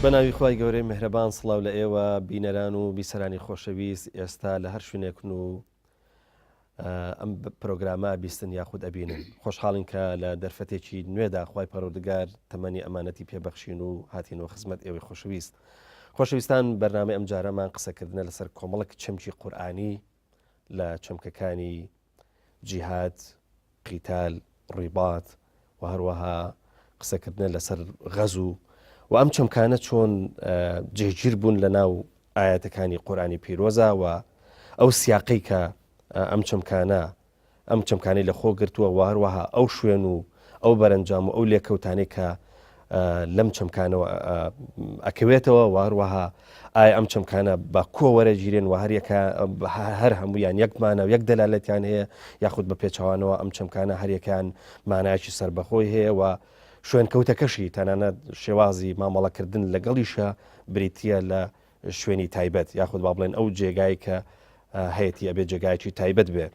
بە ناوی خوای گەورەی میهرەبان سڵاو لە ئێوە بینەران و بیسەرانی خۆشەویست ئێستا لە هەر شوێنێکن و ئەم پرۆگرامە بیستن یاخود ئەبینن خۆشحاڵین کە لە دەرفەتێکی نوێدا خوای پەروەردگار تەمەنی ئەمانەتی پێبەخشین و هاتینەوە خزمەت ئێوەی خۆشەویست خۆشەویستان بەرنامەی ئەم جارەمان قسەکردنە لەسەر کۆمەڵک چەمکی قورئانی لە چەمکەکانی جیهاد، قیتال، ڕیبات و هەروەها قسەکردنە لەسەر غەزوو و ئەم چەمکانە چۆن جێگیر بوون لە ناو ئاەتەکانی قورئانی پیرۆزە و ئەو سیاقەی کە ئەم چەمکانە ئەم چەمکانەی لە خۆ گرتووە و هەروەها ئەو شوێن و ئەو بەرەنجام و ئەو لێکەوتانەی کە لەم چەمکانەوە ئەکەوێتەوە و هەروەها ئایا ئەم چەمکانە بە کۆ وەرەگیرێن و هەریەکە هەر هەمویان یەک مانە و یەک دەلالەتیان هەیە یاخود بە پێچەوانەوە ئەم چەمکانە هەریەکان مانایکی سربەخۆی هەیە و شوێنکەوتەکەشی تەنانەت شێوازی مامەڵەکردن لەگەڵیشە بریتە لە شوێنی تایبەت یاخود با بڵێن ئەو جێگای کە هەیەی ئەبێ جێگایکی تایبەت بێ.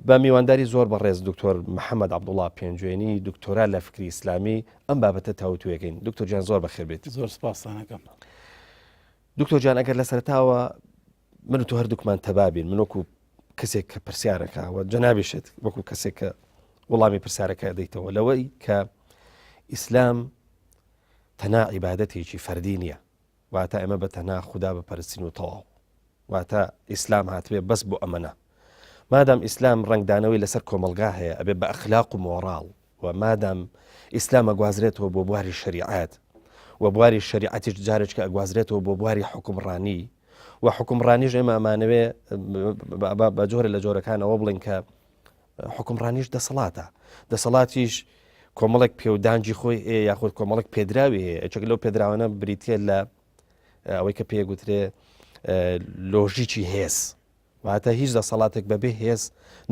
بە میوانداری زۆر بەڕێز دکتۆر محەممەد عبدوڵا پێنجوێنی دکتۆرا لە فکری ئیسلامی ئەم بابەتە تاوتوێکەین دکتۆر جان زۆر بەخێر بێت زۆر سپاسانەکەم دکتۆر جان ئەگەر لە سەرتاوە من و تۆ هەردووکمان تەبابین من وەکو کەسێک کە پرسیارەکە و جەنابیشت وەکو کەسێک کە وەڵامی پرسیارەکە دەیتەوە لەوەی کە ئیسلام تەنها عیبادەتێکی فەردی نییە واتە ئێمە بە تەنها خودا بپەرستین و تەواو واتە ئیسلام هاتبێ بەس بۆ ئەمەە مادام ئیسلام ڕنگدانەوەی لەسەر کۆمەلگا هەیە ئەبێ بە ئەخلاق و مۆڕاڵ و مادام ئیسلام ئەگوازرێتەوە بۆ بواری شەریعەت و بواری شەریعەتیش جارێککە ئەگوازرێتەوە بۆ بواری حکومڕانی و حکومڕانیش ئێمە ئەمانەوێ بە جۆرە لە جۆرەکانەوە بڵین کە حکومڕانیش دەسەڵاتە دەسەڵاتیش کۆمەڵێک پێودانجی خۆی هەیە یاخود کۆمەڵێک پێدراوی هەیە یەکێک لەو پێدراوانە بریتە لە ئەوەی کە پێگوترێ لۆژیکی هێز واتە هیچ دەسەڵاتێک بەبێ هێز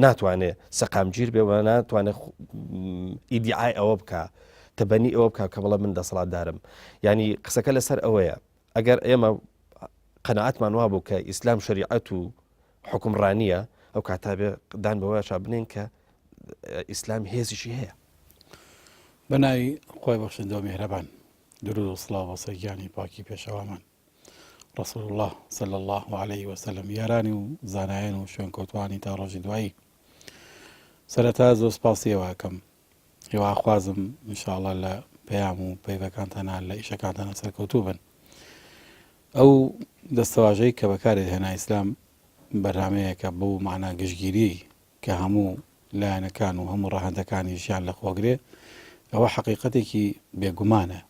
ناتوانێ سەقامگیر بێ و ناتوانێت ئیدیعای ئەوە بکە تەبەنی ئەوە بکە کە بڵێ من دەسەڵاتدارم ینی قسەکە لەسەر ئەوەیە ئەگەر ئێمە قەنەعەتمان وابوو کە ئیسلام شریعەت و حوکمڕانییە، ئەو کاتە بێ دان بەوەشا بنێین کە ئیسلام هێزیشی هەیە. بە ناوی خوای بەخشندە و میهرەبان. درود و سڵاو بۆ سەر گیانی پاکی پێشەوامان رسول اللە صلی اللە علیه وسلم یارانی و زانایان و شوێنکەوتوانی تا ڕۆژی دوایی. سەرەتا زۆر سپاسی ئێوە ئەکەم هیواخوازم ان شاء اللە لە پەیام و پەیڤەکانتانا لە ئیشەکانتانا سەرکەوتوو بن. ئەو دەستەواژەی کە بەکارت هێنا ئیسلام بەرنامەیەکە بەو مانا گشتگیریەی کە هەموو لایەنەکان و هەموو ڕەهەندەکانی ژیان لەخۆگرێ ئەوە حەقیقەتێکی بێگومانە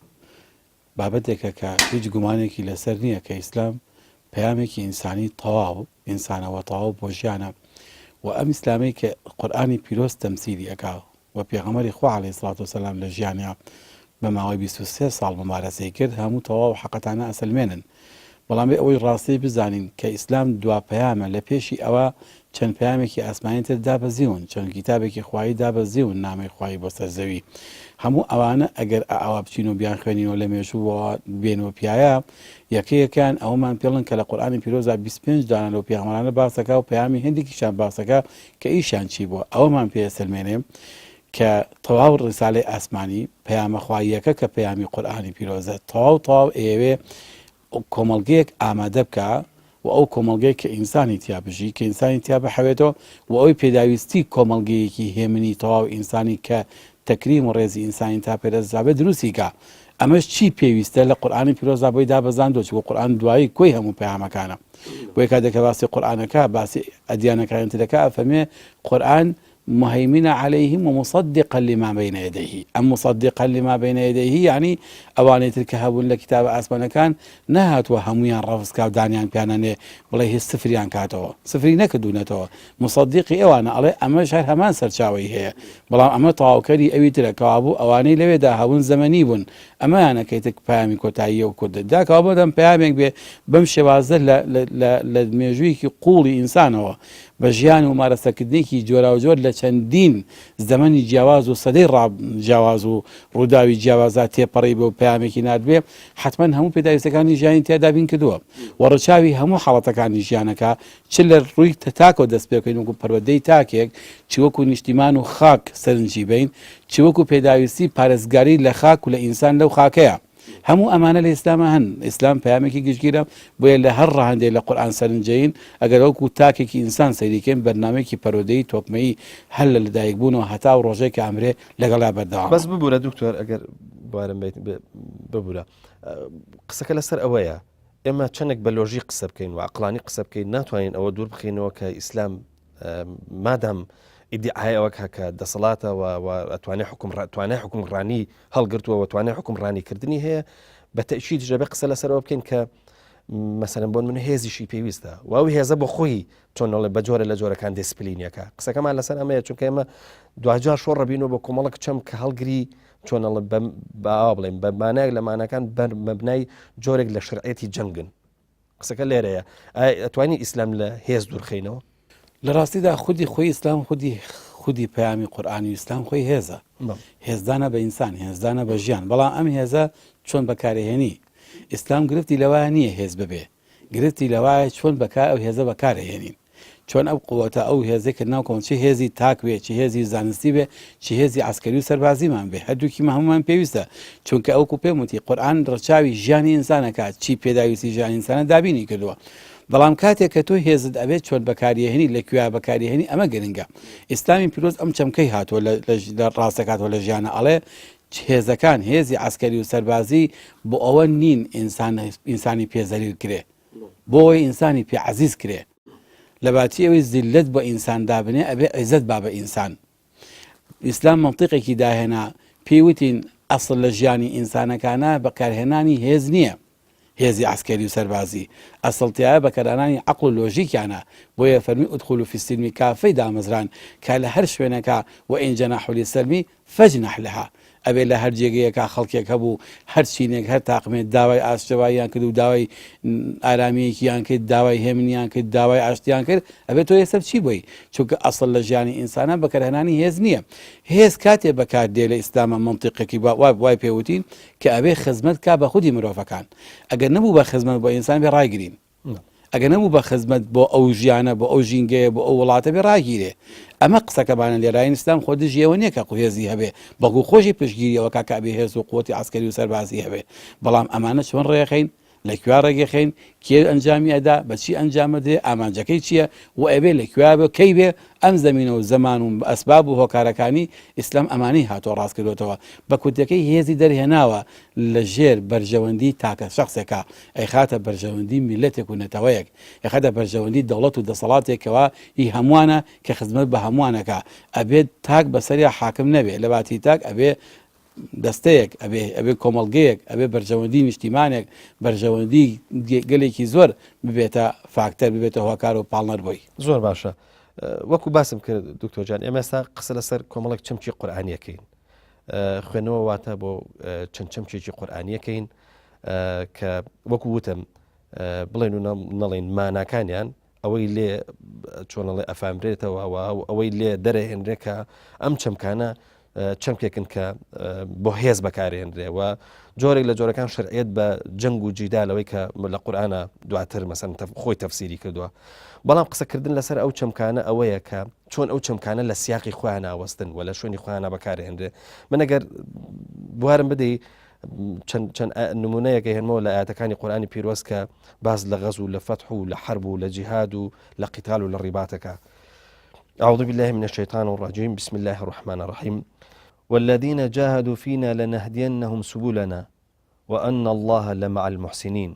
بابەتێکە کە هیچ گومانێکی لەسەر نییە کە ئیسلام پەیامێکی ئینسانی تەواو ئینسانەوە تەواو بۆ ژیانە و ئەم ئیسلامەی کە قورئانی پیرۆز تەمسیلی ئەکا و پێغەمبەری خوا علیە الصلوة والسلام لە ژیانیا بە ماوەی 23 ساڵ ممارەسەی کرد هەموو تەواو حەقەتانە ئەسەلمێنن بەڵام بێ ئەوەی ڕاستی بزانین کە ئیسلام دوا پەیامە لە پێشی ئەوە چەند پەیامێکی ئاسمانی تر دابەزیون، چەند کیتابێکی خوایی دابەزیون نامەی خوایی بۆ سەر زەوی. هەموو ئەوانە ئەگەر ئاوا بچین و بیانخوێنینەوە لە مێژووەوە بێنەوە پیایە، یەکە یەکەیان ئەوەمان پێڵن کە لە قورئانی پیرۆزدا 25 دانە لەو پێغەمبەرانە باس دەکا و پەیامی هەندێکیشیان باس دەکا کە ئیشیان چی بووە. ئەوەمان پێ ئەسەلمێنێ کە تەواو ڕیسالەی ئاسمانی، پەیامە خواییەکە کە پەیامی قورئانی پیرۆزە، تەواو تەواو ئەیەوێ کۆمەڵگەیەک ئامادە بکا و ئەو کۆمەڵگەیە کە ئینسانی تیا بژی، کە ئینسانی تیا بحەوێتەوە و ئەوی پێداویستی کۆمەڵگەیەکی هێمنی تەواو ئینسانی کە تەکریم و ڕێزی ئینسانی تا پێدەست بێ دروستی کا. ئەمەش چی پێویستە لە قورئانی پیرۆزدا بۆی دابەزاندووە چونکە قورئان دوایی کۆی هەموو پەیامەکانە. بۆیە کاتێک کە باسی قورئانەکە باسی ئەدیانەکانی ترەکە ئەفەرموێ قورئان مهیمنا علیهم و مصدقا لما بین یدیه ئەم مصدقا لما بین یدیه یعنی ئەوانەی تر کە هەبوون لە کتابە ئاسمانەکان نەهاتووە هەموویان ڕەفز کا و دانیان پیانە نێ بڵێ هیچ سفریان کاتەوە سفری نەکردوونەتەوە مصدقی ئەوانە ئەڵێ ئەمەش هەر هەمان سەرچاوەی هەیە بەڵام ئەمە تەواوکەری ئەوی ترە کەوابوو ئەوانەی لەوێدا هەبوون زەمەنی بوون ئەمەیانە کە ئیتر پەیامی کۆتاییە و کوردە جا کەوابوو دەم پەیامێک بێ بەم شێوازە لە لە لە مێژوویەکی قووڵی ئینسانەوە بە ژیان و مارەسەکردنێکی جۆراوجۆر لە چەندین زەمەنی جیاواز و سەدەی ڕا جیاواز و ڕووداوی جیاوازا تێپەڕی بێ و پەیامێکی ناردبێ حەتمەن هەموو پێداویستەکانی ژیانی تیا دابین کردووە و ڕچاوی هەموو حاڵەتەکانی ژیانەکە چ لە ڕووی تاکەوە دەست پێ بکەین وەکو پەروەردەی تاکێک چ وەکو نیشتیمان و خاک سەرنجی بەین چ وەکو پێداویستی پارێزگاری لە خاک و لە ئینسان لەو خاکەیە. هەموو ئەمانە لە ئیسلامە هەن ئیسلام پەیامێکی گشتگیرە بۆیە لە هەر ڕەهەندێک لە قورئان سەرنجەین ئەگەر وەکو تاکێکی ئینسان سەیریکەین بەرنامەیەکی پەروەردەیی تۆکمەیی هەر لە لەدایکبوونەوە هەتا ئەو ڕۆژەی کە ئەمرێ لەگەڵیا بەردەوامە. بەس ببورە دکتۆر ئەگەر بوارم بیت ببورە قسەکە لەسەر ئەوەیە ئێمە چەندێک بە لۆژی قسە بکەین و عقلانی قسە بکەین ناتوانین ئەوە دوور بخینەوە کە ئیسلام مادام ئیدیعای ئەوە کە کە دەسەڵاتە و ئەتوانێت حکوم توانای حکومڕانی هەڵگرتووە و توانای حکومڕانیکردنی هەیە بە تەئکیدیش دەبێت قسە لەسەرەوە بکەین کە مەسەلەن بۆن من هێزیشی پێویستە و ئەو هێزە بۆ خۆی چۆن بە جۆرە لە جۆرەکان دیسپلینیەکە قسەکەمان لەسەر ئەمەیە چونکە ئێمە دواجار شۆڕەبینەوە بە کۆمەڵک چەم کە هەڵگری چۆنەڵە باوا بڵێن بە مانایەک لە مانەکان بەر مەبنای جۆرێک لە شەرعێتی جەنگن قسەکە لێرەیە ئایا ئەتوانی ئیسلام لە هێز دوورخەینەوە؟ لە ڕاستیدا خودی خۆی ئیسلام خودی خودی پەیامی قورئانی و ئیسلام خۆی هێزە هێزدانە بە ئینسان هێزدانە بە ژیان بەڵام ئەم هێزە چۆن بەکارهێنی ئیسلام گرفتی لەوە نییە هێز ببێ گرفتی لەوایە چۆن بەکار ئەو هێزە بەکارهێنین چۆن ئەو قوەتە ئەو هێزەی کە ناو کۆمەڵ چ هێزی تاک بێ چ هێزی زانستی بێ چ هێزی عەسکەری و سەربازیمان بێ هەردووکیمان هەموومان پێویستە چونکە ئەوکو پێم وتی قورئان ڕەچاوی ژیانی ئینسانەکە چی پێداویستی ژیانی ئینسانە دابینی کردووە بەڵام کاتێک کە تۆ هێزت ئەبێت چۆن بەکاریهێنی لە کوێ بەکاریهێنی ئەمە گرنگە ئیسلامی پیرۆز ئەم چەمکەی هاتووە لە ڕاستەکاتەوە لە ژیانە ئەڵێ هێزەکان هێزی عسکەری و سەربازی بۆ ئەوە نین ئینسان ئینسانی پێزەلیل کرێ بۆ ئەوەی ئینسانی پێ عەزیز کرێ لەباتی ئەوەی زیللەت بۆ ئینسان دابنێ ئەبێ عیزەت با بە ئینسان ئیسلام مەنتیقێکی داهێنا پێی وتین ئەسڵ لە ژیانی ئینسانەکانە بەکارهێنانی هێز نییە هێزی عسکەری و سەربازی ئەسڵ تایە بەکارانانی عقل و لۆژیکیانە بۆیە فەرمی ادخلوا في السلم كافة ی دامەزران کە لە هەر شوێنەکە وإن جنحوا للسلم فاجنح لها، ئەبێ لە هەر جێگەیەکا خەڵکێک هەبوو، هەر چینێک، هەر تاقمێ داوای ئاشتەواییان کرد و داوای ئارامییەکیان کرد، داوای هێمنیان کرد، داوای ئاشتیان کرد، ئەبێ تۆ ئێستا بچی بۆی؟ چونکە ئەسڵ لە ژیانی ئینسانا بەکارهێنانی هێز نییە. هێز کاتێ بەکار دێ لە ئیسلاما مەنتیقێکی وای پێ وتین کە ئەبێ خزمەت کا بە خودی مرۆڤەکان. ئەگەر نەبوو بە خزمەت بۆ ئینسان بێ ڕایگرین. ئەگەر نەبوو بە خزمەت بۆ ئەو ژیانە بۆ ئەو ژینگەیە بۆ ئەو وڵاتە بێ ڕاگیرێ ئەمە قسەکەمانە لێراین ئیسلام خۆ دژی ئەوە نییە کە هێزی هەبێ بەڵکو خۆشی پشتگیری ئەوە کا کە ئەبێ هێز و قوتی عەسکەری و سەربازی هەبێ بەڵام ئەمانە چۆن ڕێخەین لە کوێ ڕێگەخەین کێ ئەنجامی ئەدا بە چی ئەنجام ئەدرێ ئامانجەکەی چییە و ئەبێ لە کوێ بێ کەی بێ ئەم زەمینە و زەمان و ئەسباب و هۆکارەکانی ئیسلام ئەمانەی هاتووە ڕاست کردوێتەوە بە کورتەکەی هێزی دەرهێناوە لە ژێر بەرژەوەندی تاکە شەخسێکا ئەیخاتە بەرژەوەندی میللەتێک و نەتەوەیەک، ئەیخاتە بەرژەوەندی دەوڵەت و دەسەڵاتێک کەوا هی هەمووانە کە خزمەت بە هەمووان ئەکا. ئەبێت تاک بەسەریا حاکم نەبێ، لەباتی تاک ئەبێ دەستەیەک، ئەبێ ئەبێ کۆمەڵگەیەک، ئەبێ بەرژەوەندی نیشتیمانێک، بەرژەوەندی گەلێکی زۆر ببێتە فاکتەر، ببێتە هۆکار و پاڵنەر بۆی. زۆر باشە. وەکو باسم کرد دکتۆر جان، ئێمە ئێستا قسە لەسەر کۆمەڵێک چەمکی قورئانیەکەین. خوێندنەوە واتە بۆ چەند چەمکێکی قورئانیەکەین کە وەکو وتم بڵێن و نەڵێن ماناکانیان ئەوەی لێ چۆنەڵێ ئەفامرێتەوە ئەوەی لێ دەرەهێنرێ کە ئەم چەمکانە چەمکێکن کە بۆ هێز بەکارێنرێ و جۆرێک لە جۆرەکان شەرعیت بە جەنگ و جیدا لەوەی کە لە قورآە دواتر مەسەن خۆی تەفسیری کردووە بەڵام قسەکردن لەسەر ئەو چەمکانە ئەوەیە کە چۆن ئەو چەمکانە لە سیاقی خۆیان ناوەستن و لە شوێنی خۆیانە بەکارهێنرێ من ئەگەر بوارم بدەی چەند نمونەیەکە هێنمەوە لە ئاەتەکانی قورآانی پیرۆز کە باس لە غەز و لە فەتح و لە حرب و لە جیهاد و لە قیتال و لە ڕیباتەکە أعوذ بالله من الشيطان الرجيم بسم الله الرحمن الرحيم والذين جاهدوا فينا لنهدينهم سبلنا وأن الله لمع المحسنين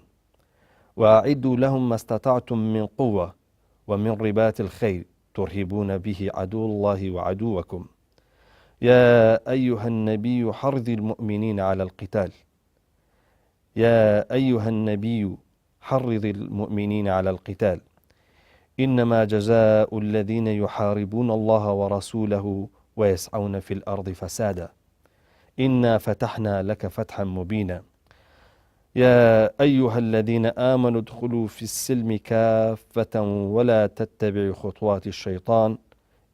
وأعدوا لهم ما استطعتم من قوة ومن رباط الخير ترهبون به عدو الله وعدوكم يا أيها النبي حرض المؤمنين على القتال يا أيها النبي حرض المؤمنين على القتال إنما جزاء الذين يحاربون الله ورسوله ويسعون في الأرض فسادا إنا فتحنا لك فتحا مبينا يا أيها الذين آمنوا ادخلوا في السلم كافة ولا تتبعوا خطوات الشيطان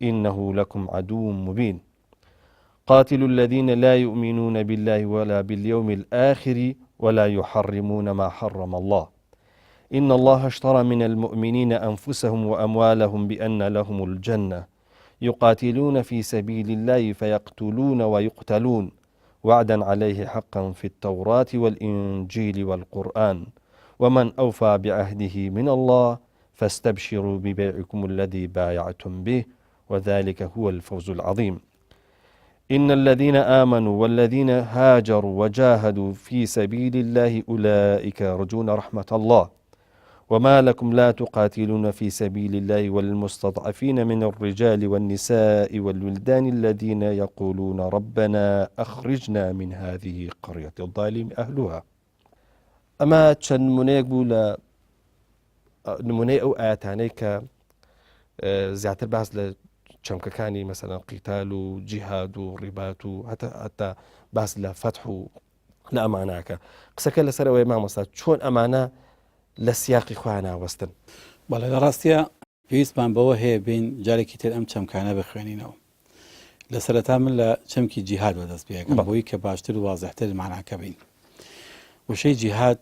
إنه لكم عدو مبين قاتلوا الذين لا يؤمنون بالله ولا باليوم الآخر ولا يحرمون ما حرم الله إن الله اشترى من المؤمنين أنفسهم وأموالهم بأن لهم الجنة يقاتلون في سبيل الله فيقتلون ويقتلون. وعدا عليه حقا في التوراة والإنجيل والقرآن ومن أوفى بعهده من الله فاستبشروا ببيعكم الذي بايعتم به وذلك هو الفوز العظيم إن الذين آمنوا والذين هاجروا وجاهدوا في سبيل الله أولئك يرجون رحمة الله وما لكم لا تقاتلون في سبيل الله والمستضعفين من الرجال والنساء والولدان الذين يقولون ربنا أخرجنا من هذه قرية الظالم أهلها ئەمە چەند نمونەیەک بوو لە نمونەی ئەو ئاەتانەی کە زیاتر باس لە چەمکەکانی مەسەلەن قیتال و جیهاد و ڕیبات و هەتا هەتا باس لە فەتح و لە ئەماناکە قسەکە لەسەر ئەوەی مامۆستا چۆن ئەمانە لە سیاقی خۆیان ناوەستن بەڵێ لە ڕاستە پێویستمان بەوە هەیە بین جارێکی تر ئەم چەمکانە بخوێنینەوە لە سەرەتا من لە چەمکی جیهاد وە دەست پێەکەم بۆی کە باشتر و وازحتر معناکە بین وشەی جیهاد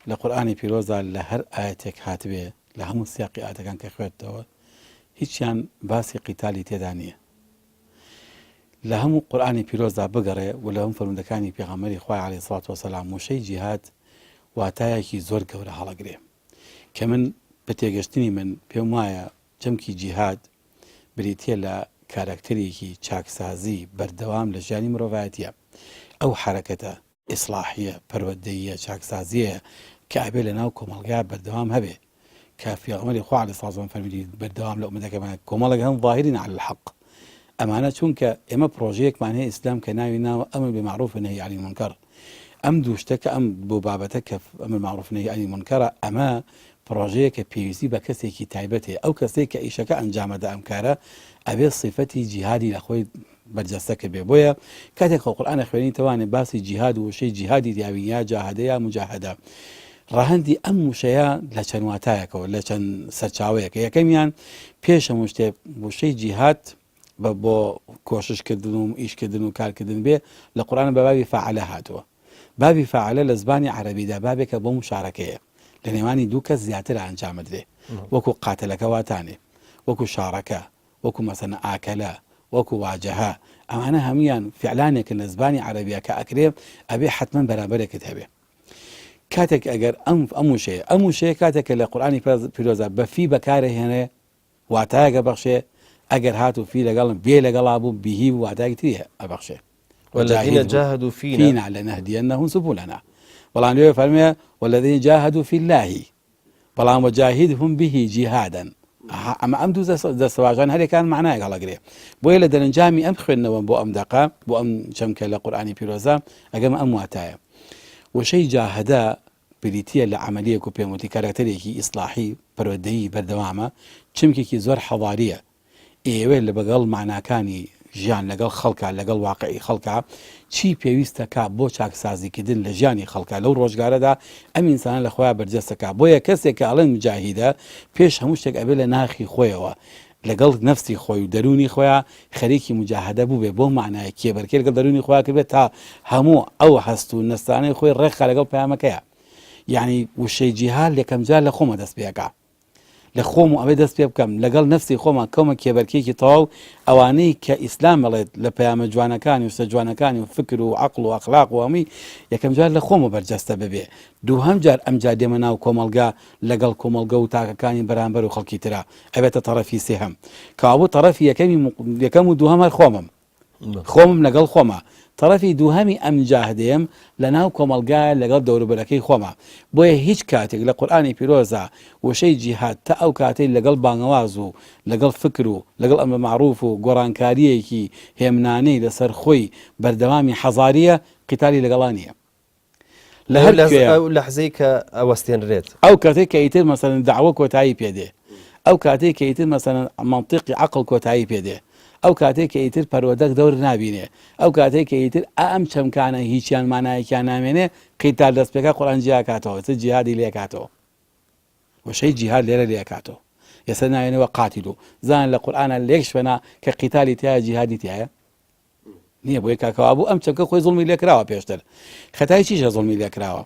لە قورآانی پیرۆزدا لە هەر ئاەتێک هاتبێ لە هەموو سیاقی ئاتەکان کە خوێتەوە هیچیان باسی قیتالی تێدا نییە لە هەموو قورآانی پیرۆزدا بگەڕێ و لە هەموو فەرمودەکانی پێغەمبەری خوای عەلەیهی سڵات وەسەلام وشەی جیهاد واتایەکی زۆر گەورە هەڵەگرێ کە من بە تێگەشتنی من پێم وایە چەمکی جیهاد بریتییە لە کاراکتەرێکی چاکسازی بەردەوام لە ژیانی مرۆڤایەتیە. ئەو حەرەکەتە ئیسڵاحییە، پەروەردەییە، چاکسازییەیە کە ئەبێ لە ناو کۆمەڵگا بەردەوام هەبێ. کە پێغەمبەری خوا علیە الصلوة والسلام فەرمووی بەردەوام لە ئوممەتەکەمان کۆمەڵێک هەن ظاهرین علی الحق. ئەمانە چونکە ئێمە پڕۆژەیەکمان هەیە ئیسلام کە ناوی ناوە امر بالمعروف و نهی عن المنکر. ئەم دوو شتە کە ئەم بۆ بابەتە کە امر معروف نهی عن المنکرە ئەمە پڕۆژەیەکە پێویستی بە کەسێکی تایبەت هەیە ئەو کەسەی کە ئیشەکە ئەنجامەدا ئەم کارە ئەبێ سیفەتی جیهادی لە خۆی بەرجەستە کردبێ بۆیە کاتێک خۆ قورئان ئەخوێنی تەوانێ باسی جیهاد و وشەی جیهادی دیاوین یا جاهدە یا مجاهدە ڕەهەندی ئەم وشەیە لە چەند واتایەکەوە لە چەند سەرچاوەیەکە یەکەمیان پێش هەموو شتێ وشەی جیهاد بە بۆ کۆشش کردن و ئیش کردن و کارکردن بێ لە قورئان بە بابی فعلە هاتووە بابی فعلە لە زبانی عەرەبیدا بابێکە بۆ مشارەکەیە لە نێوانی دوو کەس زیاتر ئەنجامەدرێ وەکو قاتەلەکە واتانێ وەکو شاڕەکە وەکو مەسەنە ئاکەلە وەکو واجەهە ئەمانە هەمویان فعلانێکن لە زبانی عەرەبیە کە ئەکرێ ئەبێ حتمما بەرامبەرێکت هەبێ کاتێک ئەگەر ئەم ئەم وشەیە ئەم وشەیە کاتێک کە لە قورئانی پیرۆزە بە فی بەکارە هێنێ واتایەک ئەبەخشێ، ئەگەر هاتوو فی لەگەڵ بێ لەگەڵا بوو بیهی بوو واتایەکی تری ئەبەخشێ. والذین جاهدوا فینا فینا لنهدینهم سبلنا بەڵام لێ فەرمێ والذین جاهدوا فی الله بەڵام وجاهدهم به جهادا ئەمە ئەم دوو دەستەواژان هەرێکان معنایەک هەڵەگرێ بۆیە لە دەرەنجامی ئەم خوێندنەوە بۆ ئەم دەقە بۆ ئەم چەمکە لە قورئانی پیرۆزە ئەگەمە ئەم واتایە وشەی جاهدە بریتییە لە عەمەلییەک و پێم وتی کاراکتەرێکی ئیسڵاحی پەروەردەیی بەردەوامە، چمکێکی زۆر حەضارییە، ئەیەوێت لە بەگەڵ ماناکانی ژیان لەگەڵ خەڵکا لەگەڵ واقعی خەڵکا چی پێویستە کا بۆ چاکسازیکردن لە ژیانی خەڵکا لەو ڕۆژگارەدا ئەم ئینسانە لە خۆیا بەرجەستە کا بۆیە کەسێک کە ئەڵێن موجاهیدە پێش هەموو شتێک ئەبێ لە ناخی خۆیەوە لەگەڵ نەفسی خۆی و دەروونی خۆیا خەریکی موجاهەدە بووبێ بەو مەعنایە کێبەرکێ لەگەڵ دەروونی خۆیا کردبێ تا هەموو ئەو هەست و نەستانەی خۆی ڕێکخا لەگەڵ پەیامەکەیا یعنی وشەی جیهاد لەکەم جار لە خۆمە دەست پێکا لە خۆم و ئەوێ دەست پێ بکەم لەگەڵ نەفسی خۆما کەومە کێبەرکێکی تەواو ئەوانەی کە ئیسلام ئەڵێت لە پەیامە جوانەکانی و شتە جوانەکانی و فکر و عەقڵ و ئەخلاق و هەمووی یەکەم جار لە خۆمە بەرجەستە ببێ دووهەم جار ئەمجا دێمە ناو کۆمەڵگا لەگەڵ کۆمەڵگە و تاکەکانی بەرامبەر و خەڵکی ترا ئەبێتە تەڕەفی سێهەم کەوابوو تەڕەفی یەکەمی یەکەم و دووهەم هەر خۆمم خۆمم لەگەڵ خۆما تەڕەفی دووهەمی ئەم جاهدەیەم لە ناو کۆمەڵگایە لەگەڵ دەوروبەرەکەی خۆما بۆیە هیچ کاتێک لە قورئانی پیرۆزا وشەی جیهاد تا ئەو کاتەی لەگەڵ بانگەواز و لەگەڵ فکر و لەگەڵ ئەمر مەعروف و گۆڕانکارییەکی هێمنانەی لەسەر خۆی بەردەوامی حەزارییە قیتالی لەگەڵا نییە. لە هەر کوێ ئەو لەحزەی کە ئەوەستێنرێت. ئەو کاتەی کە ئیتر مەسەلەن دەعوە کۆتایی پێ دێ، ئەو کاتەی کە ئیتر مەسەلەن مەنتیقی عەقڵ کۆتایی پێ دێ، ئەو کاتەی کە ئیتر پەروەردەک دەور نابینێ، ئەو کاتەی کە ئیتر ئا ئەم چەمکانە هیچیان مانایەکیان نامێنێ، قیتال دەست پێکا قورئان جیا ئەکاتەوە، ئیتر جیهادی لێ ئەکاتەوە. وشەی جیهاد لێرە لێ ئەکاتەوە. ئێستا ناوێنێ وقاتلوا. زان لە قورئانا لە یەک شوێنا کە قیتالی تیایە جیهادی تیایە؟ نییە بۆیە کاکەوابوو ئەم چەمکە خۆی زوڵمی لێکراوە پێشتر خەتای چیشە زوڵمی لێکراوە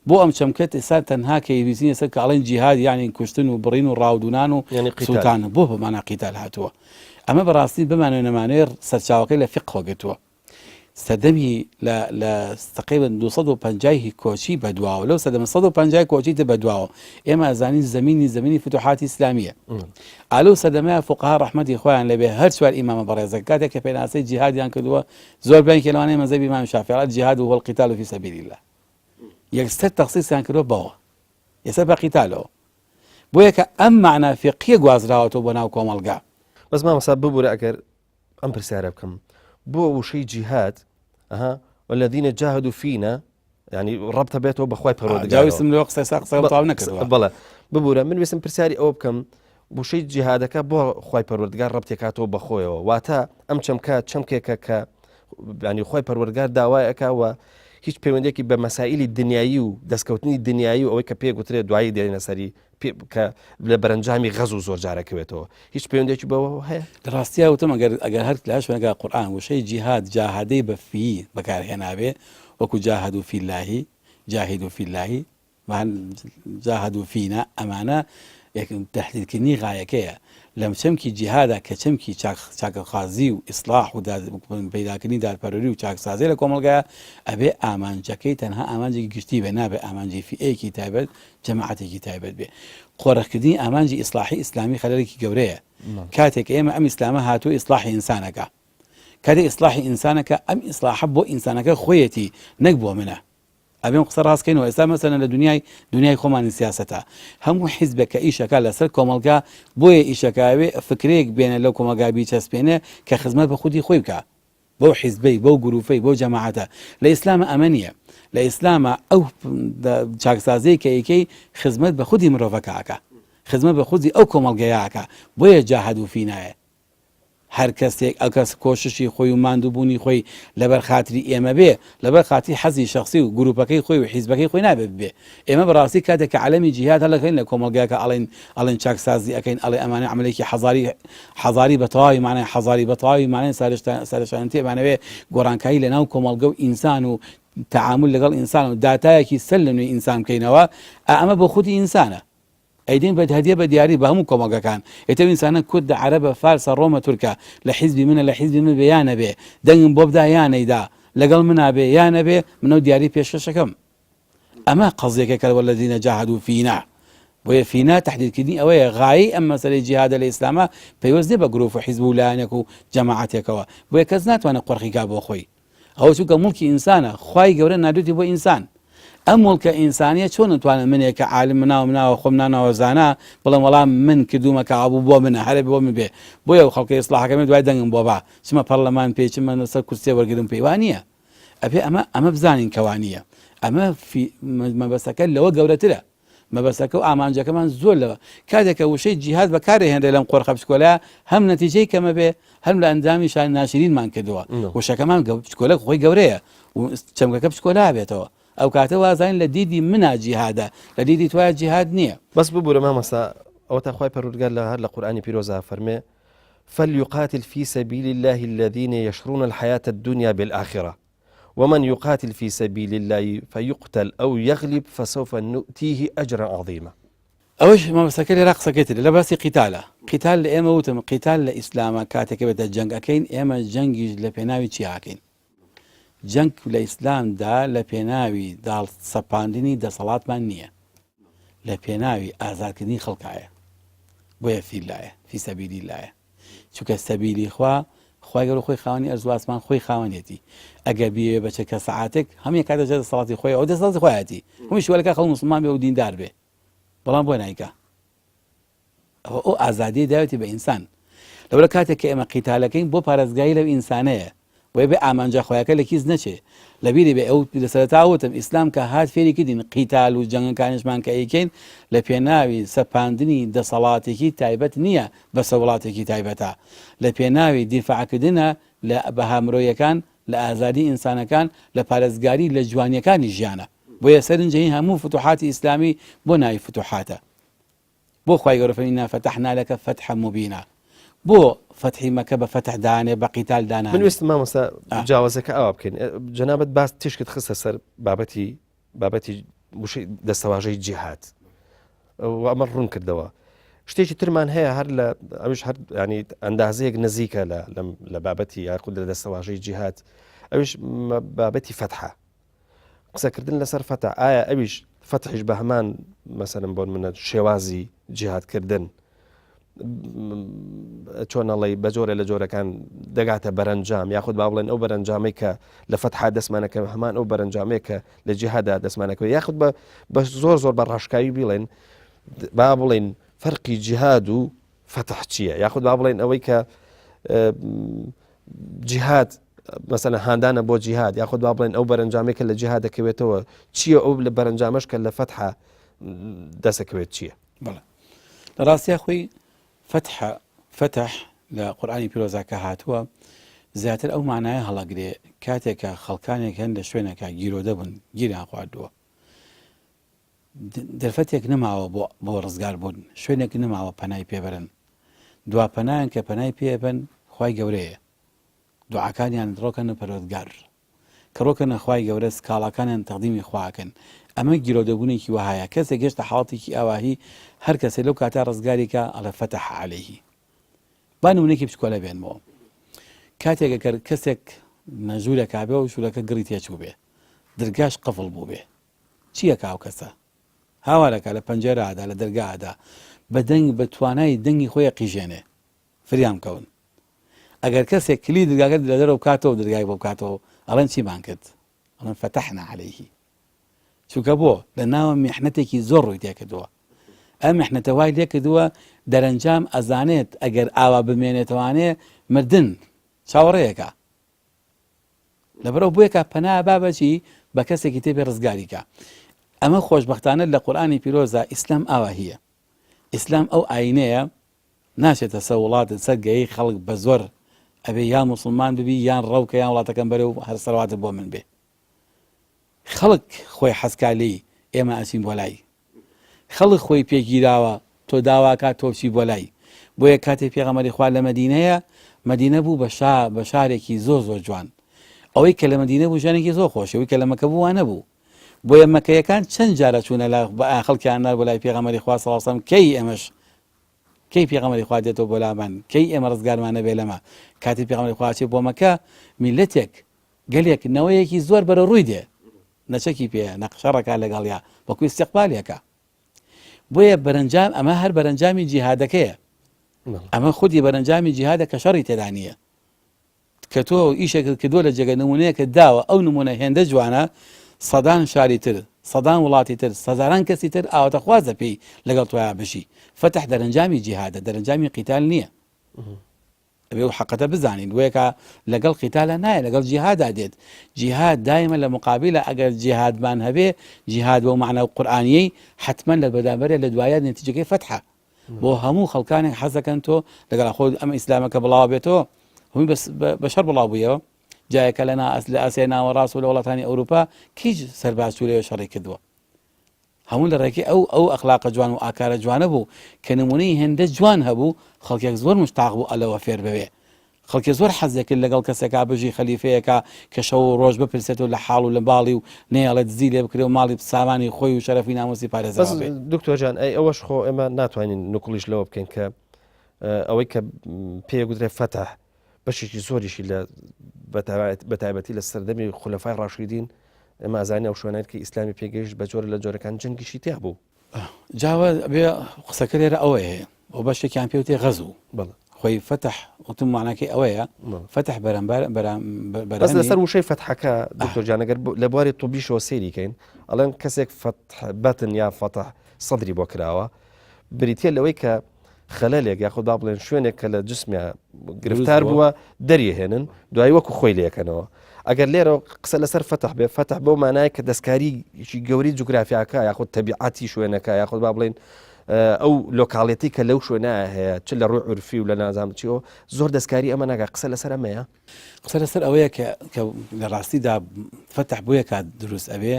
بۆ ئەم چەمکە ئێستا تەنها کە یویسین ێستا کاڵێن جیهاد یعنی کوشتن و بڕین و ڕاودونان و سووتان بۆ بەمانە قیتال هاتووە ئەمە بەڕاستی بمانێ نەمانێ سەرچاوەکەی لە فقهەوە گرتووە. سەردەمی لە لە تقریبا 250 ی کۆچی بەدواوە لەو سەردەمە 150 کۆچی تر بەدواوە ئێمە ئەزانین زەمینی زەمینی فتوحاتی ئیسلامیە ئا لەو سەردەمەیە فوقها ڕەحمەتی خۆیان لێبێ هەر چوار ئیمامە بەڕێزەکە کاتێک کە پێناسەی جیهادیان کردووە زۆربەیان کە لەوانەیە مەزهەبی ئیمام شافعی الجهاد هو القتال في سبیل الله یەکسەر تەخسیسیان کردووە بەوە یەسەر بە قیتالەوە بۆیە کە ئەم مەعنا فیقهیە گوازراوەتەوە بۆ ناو کۆمەڵگا. بەس مامۆستا ببورە ئەگەر ئەم پرسیارە بکەم بۆ وشەی جیهاد ئەها والذین جاهدوا فینا ینی ڕەبتە بێتەوە بەخوای پەروەردگارەوە جاویستم لەوە قسە سا قسەم تەواو نەکردووە بەڵێ ببورە من ویستم پرسیاری ئەوە بکەم وشەی جیهادەکە بۆ خوای پەروەردگار ڕەبتێکاتەوە بەخۆیەوە واتە ئەم چەمکە چەمکێکە کە ینی خوای پەروەردگار داوای ئەکا و هیچ پەیوەندێکی بە مەسائلی دنیایی و دەستکەوتنی دنیایی و ئەوەی کە پێ گوترێت دوایی دێنە سەری کە لە بەرەنجامی غەز و زۆر جارەکەوێتەوە هیچ پەیوەندێکی بەوە هەیە؟ لە ڕاستیا وتم ئەگەر ئەگەر هەر لە هەر شوێنێکا قورئان وشەی جیهاد جاهدەی بە فی بەکارهێنابێ وەکو جاهدوا فی اللە جاهدوا فی اللە جاهدوا فینا ئەمانە تەحدیدکردنی غایەکەیە لەم چەمکی جیهادا کە چەمکی چاکەخوازی و ئیسڵاح و پەیداکردنی دادپەروەری و چاکسازی لە کۆمەڵگایە ئەبێ ئامانجەکەی تەنها ئامانجێکی گشتی بێ نابێ ئامانجی فیئەیەکی تایبەت جەماعەتێکی تایبەت بێ. قۆرخکردنی ئامانجی ئیسڵاحی ئیسلامی خەلەلێکی گەورەیە. کاتێک ئێمە ئەم ئیسلامە هاتووە ئیسڵاحی ئینسان ئەکا. کاتێک ئیسڵاحی ئینسان ئەکا ئەم ئیسڵاحە بۆ ئینسانەکە خۆیەتی نەک بۆ منە. ئەبێ ئەم قسە ڕاست کەینەوە. ئێستا مەسەلەن لە دنیای دنیای خۆمانی سیاسەتە هەموو حیزبێک کە ئیش ئەکا لەسەر کۆمەڵگا بۆیە ئیش ئەکا ئەوێ فکرەیەک بێنێ لەو کۆمەڵگا بیچەسپێنێ کە خزمەت بە خودی خۆی بکا. بەو حیزبەی، بەو گروپەی، بەو جەماعەتە. لە ئیسلاما ئەمە نییە. لە ئیسلاما ئەو چاکسازیەی کە ئەیکەی خزمەت بە خودی مرۆڤەکە ئەکا. خزمەت بە خودی ئەو کۆمەڵگەیە ئەکا. بۆیە جاهدوا فینایە. هەر کەسێک ئەو کەس کۆششی خۆی و ماندووبوونی خۆی لەبەر خاتری ئێمە بێ، لەبەر خاتری حەزی شەخسی و گروپەکەی خۆی و حیزبەکەی خۆی نابێ ببێ. ئێمە بەڕاستی کاتێک کە عەلەمی جیهاد هەڵەکەین لە کۆمەڵگاکە ئەڵێن ئەڵێن چاکسازی ئەکەین ئەڵێ ئەمانە عەمەلێکی حەزاری حەزاری بە تەواوی مانای حەزاری بە تەواوی مانای سارشتانەتی ئەمانەوێ گۆڕانکاری لە ناو کۆمەڵگە و ئینسان و تەعامول لەگەڵ ئینسان و داتایەکی سەر لە نوێی ئینسان بکەینەوە ئا ئەمە بۆ خودی ئینسانە ئەیدەین بە هەدیە بە دیاری بە هەموو کۆمەڵگەکان ئێتە ئەو ئینسانە کوردە عەرەبە فارسە ڕۆمە تورکە لە حیزبی منە لە حیزبی من بێ یا نەبێ دەنگم بۆ بدا یا نەیدا لەگەڵ منا بێ یا نەبێ من ئەو دیاری پێشکەشەکەم ئەمە قەزیەکە کە والذین جاهدوا فینا بۆیە فینا تەحدیدکردنی ئەوەیە غایەی ئەم مەسەلەی جیهادە لە ئیسلاما پەیوەست نیە بە گروپ و حیزب و لایەنێک و جەماعەتێکەوە بۆیە کەس ناتوانێت قۆرخی کا بۆ خۆی ئەوە چونکە موڵکی ئینسانە خوای گەورە ناردوێتی بۆ ئینسان ئەم موڵکە ئینسانیە چۆن نتوانم منێک کە عالم مناوە مناوە خۆم ناناوە زانا بڵێم وەڵام من کردومە کە ئابوو بۆ منە هەرە بۆ من بێ بۆیە ئەو خەڵکە ئیسلاحەکەم دوای دەنگم بۆ با چمە پەرلەمان پێی چمە سەر کورسیە وەرگرم پێی وانییە ئەبێ ئەمە ئەمە بزانین کە وانییە ئەمە مەبەستەکە لەوە گەورەترە مەبەستەکە و ئامانجەکەمان زۆر لەوە کاتێک کە وشەی جیهاد بەکارهێنرێ لەم قۆرخە بچکۆلە هەم نەتیجەی کەمە بێ هەم لە ئەنجامیشا ناشرینمان کردووە وشەکەمان بچکۆلە خۆی گەورەیە و چەمکەکە بچکۆلە بێتەوە ئەو کاتە وازانین لە دیدی منا جیهادە لە دیدی توایە جیهاد نییە. بەس ببورە مامۆستا ئەوەتا خوای پەروەردگار لە هەر لە قورئانی پیرۆزا فەرمێ فلیقاتل فی سبیل الله الذین یشرون الحیاة الدنیا بالآخرە ومن یقاتل فی سبیل الله فیقتل او یغلب فسوف نؤتیه اجرا عظیما. ئەوەش مامۆستاکە لێرە قسەکەی تر لە باسی قیتالە قیتال لە ئێمە وتم قیتال لە ئیسلامە کاتێک کە بێتە جەنگ ئەکەین ئێمە جەنگیش لە پێناوی چی ئاکەین جەنگ لە ئیسلامدا لە پێناوی داڵ سەپاندنی دەسەڵاتمان نییە لە پێناوی ئازادکردنی خەڵکایە بۆیە فیلایە فی سەبیلی لایە چونکە سەبیلی خوا خوای گەورە خۆی خاوەنی ئەرز و ئاسمان خۆی خاوەنێتی ئەگەر بیەوێ بە چرکە سەعاتێک هەمووی کاتە ژێر دەسەڵاتی خۆی ئەو دەسەڵاتی خۆیەتی هەمووی شوەلەکە خەڵک موسڵمان بێ و دیندار بێ بەڵام بۆ نایکا ئەوە ئەو ئازادیەی داوێتی بە ئینسان لەوەرە کاتێک کە ئێمە قیتالەکەین بۆ پارێزگاری لەو ئینسانەیە بۆیە بێ ئامانجە خۆیەکە لە کیس نەچێ لەبیری بێ ئەو لە سەرەتا وتم ئیسلام کە هات فێری کردین قیتال و جەنگەکانیشمان کە ئەیکەین لە پێناوی سەپاندنی دەسەڵاتێکی تایبەت نییە بەسە وڵاتێکی تایبەتە لە پێناوی دیفاعکردنە لە بەها مرۆیەکان لە ئازادی ئینسانەکان لە پارێزگاری لە جوانیەکانی ژیانە بۆیە سەرنجەی هەموو فتوحاتی ئیسلامی بۆ ناوی فتوحاتە بۆ خوای گەورە فەرمی انا فتحنا لک فتحا مبینا بۆ فەتحی مەکە بە فەتح دانێ بە قیتال دانانێ؟ من ویستم مامۆستا جیاوازەکە ئاوا بکەین جەنابت باس تیشکت خستە سەر بابەتی بابەتی وشەی دەستەواژەی جیهاد و ئەمە ڕوون کردەوە شتێکی ترمان هەیە هەر لە ئەوش هەر ینی ئەندازەیەک نزیکە لە لە بابەتی یاخود لە دەستەواژەی جیهاد. ئەویش بابەتی فەتحە قسەکردن لەسەر فەتح ئایا ئەویش فەتحیش بە هەمان مەسەرم بۆن منە شێوازی جیهادکردن چۆن ئەڵێی بە جۆرە لە جۆرەکان دەگاتە بەرەنجام یاخود با بڵێن ئەو بەرەنجامەی کە لە فەتحا دەستمانەکە هەمان ئەو بەرەنجامەیە کە لە جیهادا دەستمانەکە یاخود بە بە زۆر زۆر بە ڕاشکاوی بیڵێن با بڵێن فەرقی جیهاد و فەتح چییە یاخود با بڵێن ئەوەی کە جیهاد مەسەلەن هاندانە بۆ جیهاد یاخود با بڵێن ئەو بەرەنجامەی کە لە جیهاد دەکەوێتەوە چییە ئەو لە بەرەنجامەش کە لە فەتحە دەسەکەوێت چییە؟ بەڵێ لە ڕاستیا خۆی فەتح فەتح لە قورئانی پیرۆزا کە هاتووە زیاتر ئەو معنایە هەڵەگرێ کاتێک کە خەڵکانێک هەن لە شوێنێکا گیرۆدە بوون گیریان خواردووە دەرفەتێک نەماوە بۆ بۆ ڕزگار بوون شوێنێک نەماوە پەنای پێبەرن دوا پەنایان کە پەنای پێبن خوای گەورەیە دوعاکانیان ڕۆکەنە پەروەردگار کە ڕۆکەنە خوای گەورە سکاڵاکانیان تەقدیمی خوا ئەکەن ئەمە گیرۆدەبوونێکی وەهایە کەسێک گەشتە حاڵەتێکی ئاواهی هەر کەسێ لەو کاتە ڕزگاری کا ئەڵێ فتح علیه با نمونەیەکی بچکۆلە بێنمەوە کاتێک ئەگەر کەسێک نەژوورێکا بێ و ژوورەکە گڕی تێچوو بێ درگاش قفڵ بوو بێ چیەکا ئەو کەسە هاوارەکە لە پەنجەرادا لە دەرگادا بە دەنگ بە توانای دەنگی خۆی قیژێنێ فریام کەون ئەگەر کەسێک کلی درگاکە لە دەرەوە بکاتەوە درگای بۆ بکاتەوە ئەڵێن چیمان کرد ئەڵێن فتحنا علیه چونکە بۆ لە ناوە میحنەتێکی زۆر ڕووی تێکردووە ئەم میحنەتە وای لێکردووە دەرەنجام ئەزانێت ئەگەر ئاوا بمێنێتوانێ مردن چاوەڕێیەکە لەبەرەوە بۆیەکە پەنا با بەچی بە کەسێکی تێبێ ڕزگاریکە ئەمە خۆشببختانە لە قورآانی پیرۆزە ئیسلام ئاواهیە ئیسلام ئەو ئاینەیە ناچێتە سەر وڵاتت سەر گەیەی خەڵک بە زۆر ئەبێ یان موسڵمان ببی یان ڕەوکە یان وڵاتەکەم بەرێ و هەر سەرەواتت بۆ من بێ خەڵک خۆی حەزکا لێی ئێمە ئەچین بۆ لای خەڵک خۆی پێگیراوە تۆ داواکە تۆ بچی بۆ لای بۆیە کاتێک پێغەمبەری خوا لە مەدینەیە مەدینە بوو بە شا بە شارێکی زۆر زۆر جوان ئەوەی کە لە مەدینە بوو ژیانێکی زۆر خۆش ئەوەی کە لە مەکە بوو وانەبوو بۆیە مەکەیەکان چەند جارە چوونە لە خەڵکیان نار بۆ لای پێغەمبەری خوا صلی الله علیه و سلم کەی ئێمەش کەی پێغەمبەری خوا دێتەوە بۆ لامان؟ کەی ئێمە ڕزگارمان ئەبێ لەمە؟ کاتێ پێغەمبەری خوا ئەچێ بۆ مەکە، میللەتێک، گەلێک، نەوەیەکی زۆر بەرەو ڕووی دێ، نە چەکی پێیە، نە شەڕەکا لەگەڵیا، بەڵکو ئیستیقبالی ئەکا. بۆیە بەرەنجام ئەمە هەر بەرەنجامی جیهادەکەیە. ئەمە خودی بەرەنجامی جیهادە کە شەڕی تێدا نییە. کە تۆ ئیشێکت کردووە لە جێگە نمونەیەکت داوە ئەو نمونە هێندە جوانە سەدان شاری تر سەدان وڵاتی تر سەزاران کەسی تر ئاواتەخوازە پێی لەگەڵ تۆیا بژی فەتح دەرەنجامی جیهادە دەرەنجامی قیتال نییە ئەبێ و حقەتە بزانین بۆیەکە لەگەڵ قیتالە نایە لەگەڵ جیهادا دێت جیهاد دایمە لە مقابلە ئەگەر جیهادمان هەبێ جیهاد بۆ معنە و قورئانیەی حتمما لە بەدابەرە لە دوایە نەتیجەکەی فەتحە بۆ هەموو خەڵکانێک حەزەکەن تۆ لەگەڵ خۆ ئەم ئیسلامەکە بڵاو بێتەوە هەمووی بە شەڕ بڵاو بوویەوە جایەکە لە ناس لە ئاسیای ناوەڕاست و لە وڵاتانی ئەوروپا کیج سەرباز چوو لەوێ شەڕی کردووە هەموو لە ڕێکی ئەو ئەو ئەخلاقە جوان و ئاکارە جوانە بوو کە نمونەی هێندە جوان هەبوو خەڵکێک زۆر مشتاق بوو ئەلەوە فێر بەوێ خەڵکی زۆر حەز دەکرد لەگەڵ کەسێکا بژی خەلیفەیەکا کە شەو و ڕۆژ بپرسێتەوە لە حاڵ و لە باڵی و نەیەڵێ دزی لێ بکرێ و ماڵی سامانی خۆی و شەرەفی ناموسی بەس پارێزراو بێ. دکتۆر جان ئەی ئەوەش خۆ ئێمە ناتوانین نکوڵیش لەوە بکەین کە ئەوەی کە پێ گوترێ فەتح بەشێکی زۆریشی لە بە تایبەتی لە سەردەمی خولەفای ڕاشیدین ئێمە ئەزانین ئەو شوێنەی کە ئیسلامی پێگەیشت بە جۆرە لە جۆرەکان جەنگیشی تیا بوو. جاوە بێ قسەکە لێرە ئەوەیە هەیە و بەشێکیان پێوتێ غەزوو خۆی فەتح وتم معناکەی ئەوەیە فەتح بەرەمبەر بەس لەسەر وشەی فەتحەکە دکتۆر جانەگەر لە بواری طبیشەوە سەیری کەین ئەڵێن کەسێک فەتح بەتن یا فەتح سەدری بۆ کراوە بریتە لەوەی کە خەلەلێک یاخود با بڵێن شوێنێک کە لە جسمیا گرفتار بووە دەریهێنن دوای وەکو خۆی لەکەنەوە ئەگەر لێرە قسە لەسەر فەتح بێ فەتح بەو مانایە کە دەستکاریی گەوری جوگرافیاکە یاخود تەبیعاتی شوێنەکە یاخود با بڵێن ئەو لۆکاڵێتی کە لەو شوێنە هەیە چ لە ڕووی عورفی و لە نازام چیەوە زۆر دەستکاری ئەمە ناکە قسە لەسەر ئەمەیە قسە لەسەر ئەوەیە کە کە لە ڕاستیدا فەتح بۆیە کات دروست ئەبێ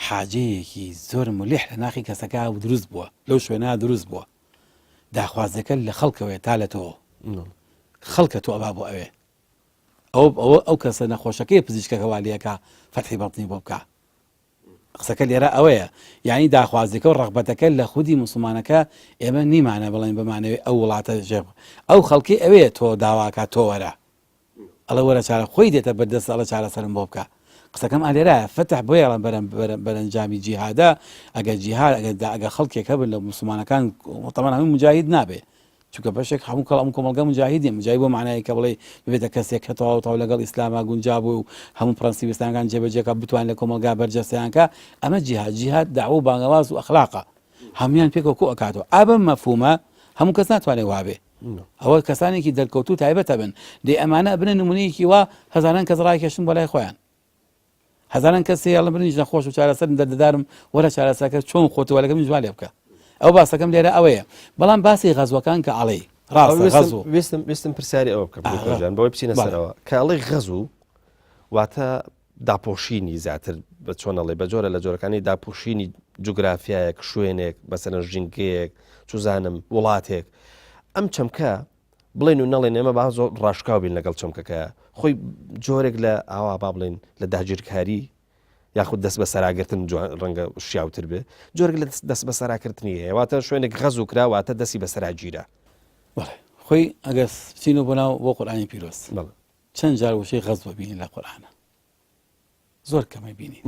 حاجەیەکی زۆر ملح لە ناخی کەسەکە دروست بووە لەو شوێنە دروست بووە داخوازەکە لە خەڵکەوەیە تا لە تۆ خەڵکە تۆ ئەبا بۆ ئەوێ ئەو ئەوە ئەو کەسە نەخۆشەکەی پزیشکەکە والیەکە فەتحی بەتنی بۆ بکە قسەکە لێرە ئەوەیە یعنی داخوازیەکە و ڕغبەتەکە لە خودی مسلمانەکە ئێمە نیمانە بڵێن بمانەوێ ئەو وڵاتە ژێ ئەو خەڵکی ئەوێ تۆ داواکە تۆ وەرە. ئەڵێ وەرە چارە خۆی دێتە بەردەست ئەڵێ چارەسەرم بۆ بکە قسەکەم ئالێرایە فەتح بۆیە ئەڵێم بەرەم بەرەم بەرەنجامی جیهادە ئەگەر جیهاد ئەگەر دا ئەگەر خەڵکێک هەبن لە موسڵمانەکان تەمان هەموو مجاهید نابێ چونکە بەشێک هەموو کەڵ ئەم کۆمەڵگە مجاهید نیە مجاهید بۆ معنای کە بڵێ ببێتە کەسێک کە تەواو تەواو لەگەڵ ئیسلاما گونجا بوو و هەموو پرەنسیپ ئیسلامەکان جێبەجێ کە بتوانێت لە کۆمەڵگا بەرجەستەیان کە ئەمە جیهاد جیهاد دەعوە و بانگەواز و ئەخلاقە هەمویان پێکەوە کۆ ئەکاتەوە ئا بەم مەفهومە هەموو کەس ناتوانێت وابێ ئەوە کەسانێکی دەرکەوتوو تایبەتە بن دەی ئەمانە ئەبنە نمونەیەکی وا هەزاران کەس ڕایکێشن بۆ لای خۆیان هەزاران کەس هەیە ئەڵێن منیش نەخۆش و چارەسەرم دەردەدارم وەرە چارەسەرکە چۆن خۆت وەلەکە منیش وا لێ بکە ئەو باسەکەم لێرە ئەوەیە بەڵام باسی غەزوەکان کە ئەڵێی ڕاستە غەزوو ویستم ویستم پرسیاری ئەوە بکەم دکتۆر جان بەوەی بچینە سەرەوە کە ئەڵێی غەزوو واتە داپۆشینی زیاتر بە چۆن ئەڵێ بە جۆرە لە جۆرەکانی داپۆشینی جوگرافیایەک شوێنێک بەسەرەن ژینگەیەک چوزانم وڵاتێک ئەم چەمکە بڵێن و نەڵێن ئێمە با زۆر ڕاشکاو بین لەگەڵ چەمکەکە خۆی جۆرێک لە ئاوا با بڵێن لە داگیرکاری یاخود دەست بە سەراگرتن ڕەنگە شیاوتر بێ جۆرێک لە دەست بە سەراکردنی هەیە واتە شوێنێک غەز و کرا واتە دەستی بە سەراگیرە خۆی ئەگەر بچینەوە بۆ ناو بۆ قورئانی پیرۆز چەند جار وشەی غەزوە بینی لە قورئانە زۆر کەمە بینی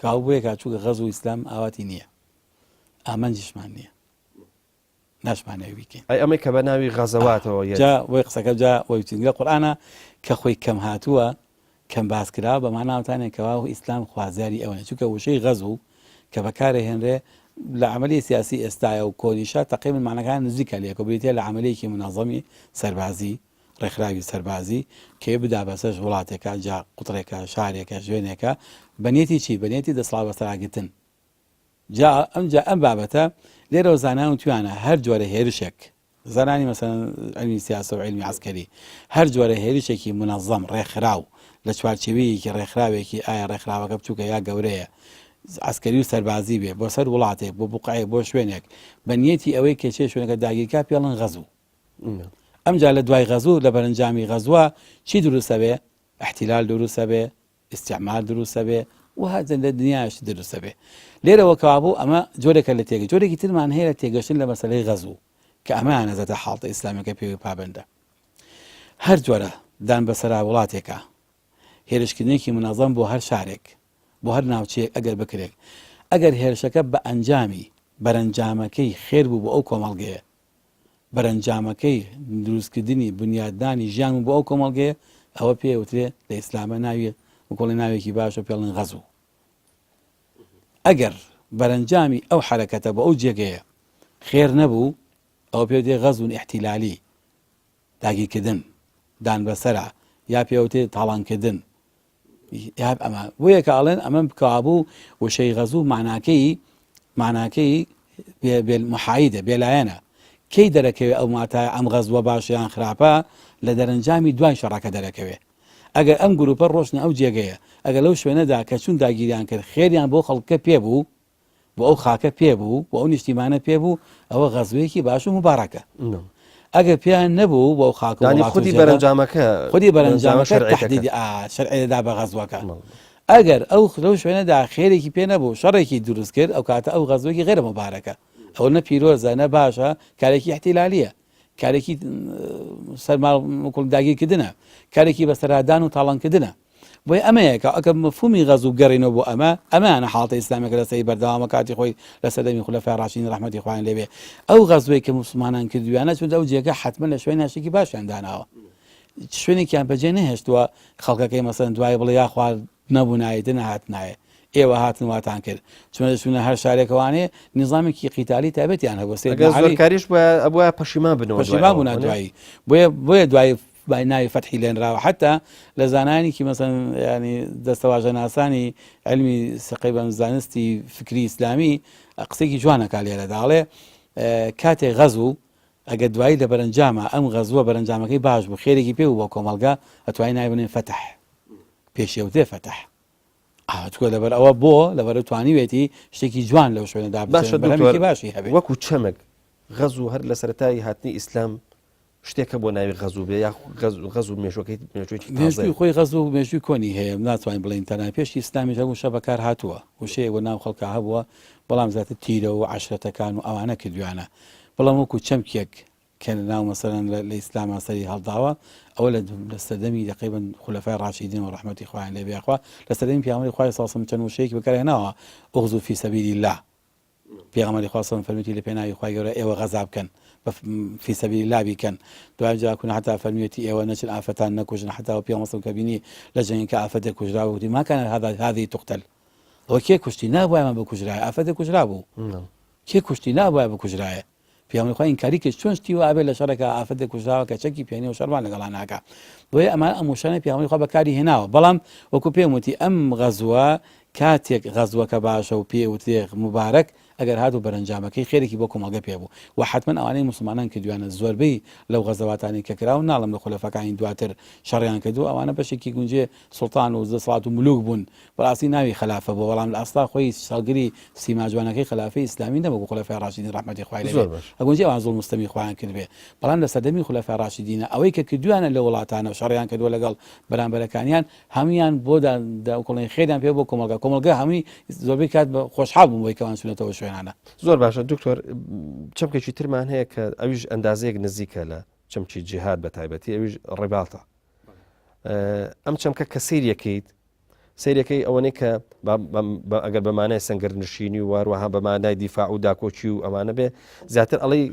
کاو بۆیە کا چووکە غەزو ئیسلام ئاواتی نییە ئامانجیشمان نییە ناشمانەوێ بیکەین. ئەی ئەمەی کە بە ناوی غەزەواتەوە یەت؟ جا وەی قسەکە جا وەی وتین لە قورئانا کە خۆی کەم هاتووە کەم باس کراوە بە مانا وتانێ کەوا ئیسلام خوازیاری ئەوە نیە چونکە وشەی غەزو کە بەکارەهێنرێ لە عەمەلی سیاسی ئێستایە و کۆنیشە تەقریبەن ماناکان نزیکە لە یەکەوە بریتیە لە عەمەلیەکی مونەزەمی سەربازی ڕێکخراوی سەربازی کە بدا بەسەر وڵاتێکا جا قوتڕێکە شارێکە شوێنێکە بە نیەتی چی بە نیەتی دەسەڵات بەسەراگرتن جا ئەمجا ئەم بابەتە لێرەوە زانایان وتویانە هەر جۆرە هێرشێک زانانی مەسەلەن عیلمی سیاسە و عیلمی عەسکەری هەر جۆرە هێرشێکی مونەزەم ڕێکخراو لە چوارچێوەیەکی ڕێکخراوێکی ئایا ڕێکخراوەکە بچووکە یا گەورەیە عەسکەری و سەربازی بێ بۆ سەر وڵاتێک بۆ بوقعێک بۆ شوێنێک بە نیەتی ئەوەی کە چێ شوێنەکە داگیرکا پێڵن غەزوو ئەمجا لە دوای غەزوو لە بەرەنجامی غەزوە چی دروستە بێ احتلال دروستە بێ ئیستیعمار دروست ئەبێ و هەر لە دنیاش دروست ئەبێ لێرەوە کەوابوو ئەمە جۆرێکە لە تێگە جۆرێکی ترمان هەیە لە تێگەشتن لە مەسەلەی غەزوو کە ئەمەیان نەزەتە حاڵتە ئیسلامیەکە پێوەی پابەندە هەر جۆرە دان بەسەرا وڵاتێکە هێرشکردنێکی منەزەم بۆ هەر شارێک بۆ هەر ناوچەیەک ئەگەر بکرێت ئەگەر هێرشەکە بە ئەنجامی بەرەنجامەکەی خێر بوو بۆ ئەو کۆمەڵگەیە بەرەنجامەکەی دروستکردنی بنیادنانی ژیان بوو بۆ ئەو کۆمەڵگەیە، ئەوە پێی ئەوترێ لە ئیسلامە ناوی وکۆڵی ناوێکی باشە پێڵن غەزوو. ئەگەر بەرەنجامی ئەو حەرەکەتە بۆ ئەو جێگەیە خێر نەبوو، ئەوە پێ دێ غەزوون ئیحتیلالی، داگیرکردن، دان بەسەرا، یا پێ ئەوترێ تاڵانکردن، ئیهاب ئەمە بۆیە کە ئەڵێن ئەمە کەوابوو وشەی غەزوو معناکەی معناکەی محایدە بێلایەنە کەی دەرەکەوێ ئەو ماتای ئەم غەزوە باشە یان خراپە لە دەرەنجامی دوای شەڕەکە دەرەکەوێ ئەگەر ئەم گروپە ڕۆشتنە ئەو جێگەیە ئەگەر لەو شوێنەدا کە چون داگیریان کرد خێریان بۆ خەڵکە پێ بوو بۆ ئەو خاکە پێ بوو، بۆ ئەو نیشتیمانە پێ بوو، ئەوە غەزوەیەکی باش و موبارەکە. ئەگەر پێیان نەبوو بۆ ئەو خاک و یانی وڵات و خودی جێگە، بەرەنجامەکە، خودی بەرەنجامە بەرەنجامەکە شەرعیەکەکە. تەحدیدی ئا شەرعی دەدا بە غەزوەکە. ئەگەر ئەو لەو شوێنەدا خێرێکی پێ نەبوو، شەڕێکی دروست کرد، ئەو کاتە ئەو غەزوەیەکی غەیرە موبارەکە. ئەوە نە پیرۆزە، نە باشە، کارێکی ئیحتیلالییە. کارێکی سەرما داگیرکردنە، کارێکی بەسەرادان و تاڵانکردنە. بۆیە ئەمەیە کە ئەگەر مەفهومی غەزو بگەڕێینەوە بۆ ئەمە، ئەمەیانە حاڵەتە ئیسلامیەکە لەسەری بەردەوامە کاتی خۆی لە سەردەمی خولەفای ڕاشدین ڕەحمەتی خوایان لێ بێ ئەو غەزوەی کە موسڵمانان کردویانە چونکە ئەو جێگە حەتمەن لە شوێنیان شتێکی باشیان داناوە شوێنێکیان بەجێ نەهێشتووە خەڵکەکەی مەسەن دوای بڵێ یاخوا نەبوونایە نەهاتنایە ئێوە هاتن واتان کرد چونە چونە هەر شارێکەوانێ نیزامێکی قیتالی تایبەتیان هەبوو سەیدنا ئەگەر عەلی زۆرکاریش بوایە ئەبوایە پەشیمان بنەوە دوای پەشیمان ئەوە بوونە وەنیە؟ دوایی بۆیە بۆیە دوایی بای ناوی فەتحی لێنراوە حەتا لە زانایانێکی مەسەن ینی دەستەواژە ناسانی علمی سقیبەن زانستی فکری ئیسلامی قسێکی جوانەکە لێرەدا ئەڵێ کاتێ غەزوو ئەگەر دوایی لە بەرەنجامە ئەم غەزووە بەرەنجامەکەی باش بوو خێرێکی پێ بوو بۆ کۆمەڵگا ئەتوانی ناوی بنێن فەتح پێشێوتێ فەتح ئاچکۆ لەبەر ئەوە بۆ لەبەر توانیوێتی شتێکی جوان لەو شوێنەدا باشە بچێنێ بەرهەمێکی دکتۆر باشی هەبێ. وەکو چەمک غەزوو هەر لە سەرەتای هاتنی ئیسلام شتێک هەبووە ناوی غەزوو بێ یاخ غەزوو مێژوەکەی مێژوویەکی مێژووی تازەیە؟ خۆی غەزوو مێژووی کۆنی هەیە ناتوانین بڵێین تەنها پێشی ئیسلامیش هەر وشە بەکار هاتووە وشەیەک بۆ ناو خەڵکا هەبووە بەڵام زیاتر تیرە و عەشرەتەکان و ئەوانە کردویانە بەڵام وەکو چەمکێک. کە لە ناو مەسەلەن لە ئیسلاما سەری هەڵداوە ئەوە لە لە سەردەمی تەقریبەن خولەفای ڕاشیدین و ڕەحمەتی خوایان لێ بێ یاخوا لە سەردەمی پێغەمبەری خوای صلی اللە علیه و سلم چەند وشەیەکی بەکار هێناوە اغزو فی سبیل اللە پێغەمبەری خوا صلی اللە علیه و سلم فەرموویەتی لە پێناوی خوای گەورە ئێوە غەزا بکەن بە فی سبیل اللە بیکەن دوای جا کون حتا فەرموویەتی ئێوە نەچن ئافرەتان نەکوژن حتا و پێغەمبەر صلی اللە علیه و سلم کە بینی لە جەنگەکە ئافرەتێک کوژرا وتی ما كان هذا هذه تقتل ئەوە کێ کوشتی نابوایە من بکوژرایە ئافرەتێک کوژرا بوو کێ کوشتی نابوایە بکوژرایە پێغەمبەری خوا ئینکاری کرد چۆن شتی وا ئەبێت لە شەڕێکا ئافرەتێک کوژراوە کە چەکی پێ نیە و شەڕمان لەگەڵا ناکا بۆیە ئەمان ئەم وشانە پێغەمبەری خوا بەکاری هێناوە بەڵام وەکو پێم وتی ئەم غەزوە کاتێک غەزوەکە باشە و پێ وترێ موبارەک ئەگەر هاتوو بەرەنجامەکەی خێرێکی بۆ کۆمەڵگە پێ بوو و حەتمەن ئەوانەی موسڵمانان کردویانە زۆربەی لەو غەزەواتانەی کە کراون ناڵێم لە خولەفاکانی دواتر شەڕیان کردووە ئەوانە بەشێکی گونجێ سوڵتان و دەسەڵات و ملوک بوون بەڕاستی ناوی خەلافە بووە بەڵام لە ئەسڵا خۆی هەڵگری سیما جوانەکەی خەلافەی ئیسلامی نەبوو وەکو خولەفای ڕاشدین ڕەحمەتی خوای لێ بێ ئەگونجێ ئەوان زوڵم و ستەمی خۆیان کردبێ بەڵام لە سەردەمی خولەفای ڕاشدینە ئەوەی کە کردویانە لە وڵاتانە و شەڕیان کردووە لەگەڵ بەرامبەرەکانیان هەمویان بۆ کۆڵین خێریان پێ بۆ کۆمەڵگا کۆمەڵگا هەمووی زۆربەی کات بە خۆشحاڵ بوون بۆی کەوان چونەتەوە شوێنانە. زۆر باشە دکتۆر چەمکێکی ترمان هەیە کە ئەویش ئەندازەیەک نزیکە لە چەمکی جیهاد بە تایبەتی ئەویش ڕیباتە ئەم چەمکە کە سەیریەکەیت سەیرەکەی ئەوەنەی کە ئەگەر بە مانای سەنگەرنشینی و هەروەها بە مانای دیفاع و داکۆکی و ئەمانە بێ زیاتر ئەڵەی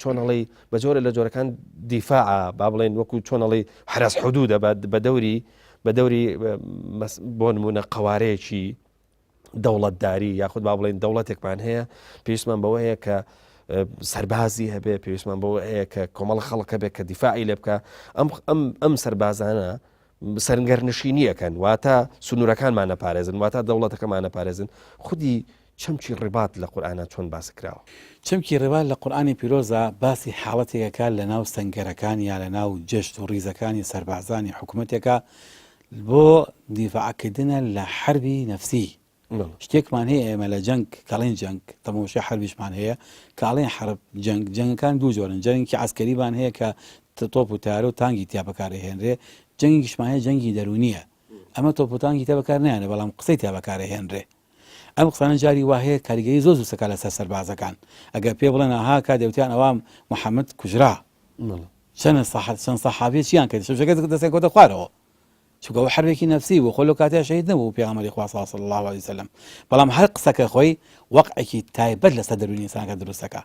چۆن ئەڵەی بە جۆرە لە جۆرەکان دیفاع با بڵێن وەکو چۆن ئەڵەی حرس حدودە بە دەوری بە دەوری بۆ نمونە قوارەیەکی دەوڵەتداری یاخود با بڵێن دەوڵەتێکمان هەیە پێویستمان بەوە هەیە کە سەربازی هەبێ پێویستمان بەوە هەیە کە کۆمەڵ خەڵک هەبێ کە دیفاعی لێ بکە ئەم ئەم ئەم سەربازانە سەرنگەرنشینیەکەن واتە سنوورەکانمان نەپارێزن واتە دەوڵەتەکەمان نەپارێزن خودی چەمکی ڕبات لە قورئانا چۆن باس کراوە؟ چەمکی ڕبات لە قورئانی پیرۆزا باسی حاڵەتێک ئەکات لە ناو سەنگەرەکان یا لە ناو جەشت و ڕیزەکانی سەربازانی حکومەتێکا بۆ دیفاع کردنە لە حەربی نەفسی شتێکمان هەیە ئێمە لە جەنگ کەڵێن جەنگ تەمەوشە حەربیشمان هەیە کاڵێن حەرب جەنگ جەنگەکان دوو جۆرن جەنگێکی عەسکەریمان هەیە کە تۆپ و تارە و تانگی تیا بەکارئەهێنرێ جەنگێکیشمان هەیە جەنگی دەروونیە ئەمە تۆپ و تانگی تیا بەکار نایەنێ بەڵام قسەی تیا بەکارئەهێنرێ ئەم قسانە جاری وا هەیە کاریگەری زۆر زووسەکە لەسەر سەربازەکان ئەگەر پێ بڵێن ئەها کا دەوتیان ئەوە محەممەد کوژرا چەند چەند سەحابیە چیان کرد شمشەکە دەستیان کەوتە خوارەوە چونکە ئەوە حەربێکی نەفسی بوو خۆ لەو کاتەیا شەهید نەبوو پێغەمبەری خوا صلی اللە علیه وسلم بەڵام هەر قسەکە خۆی وەقعێکی تایبەت لەسەر دەروونی ئینسانەکە دروست دەکا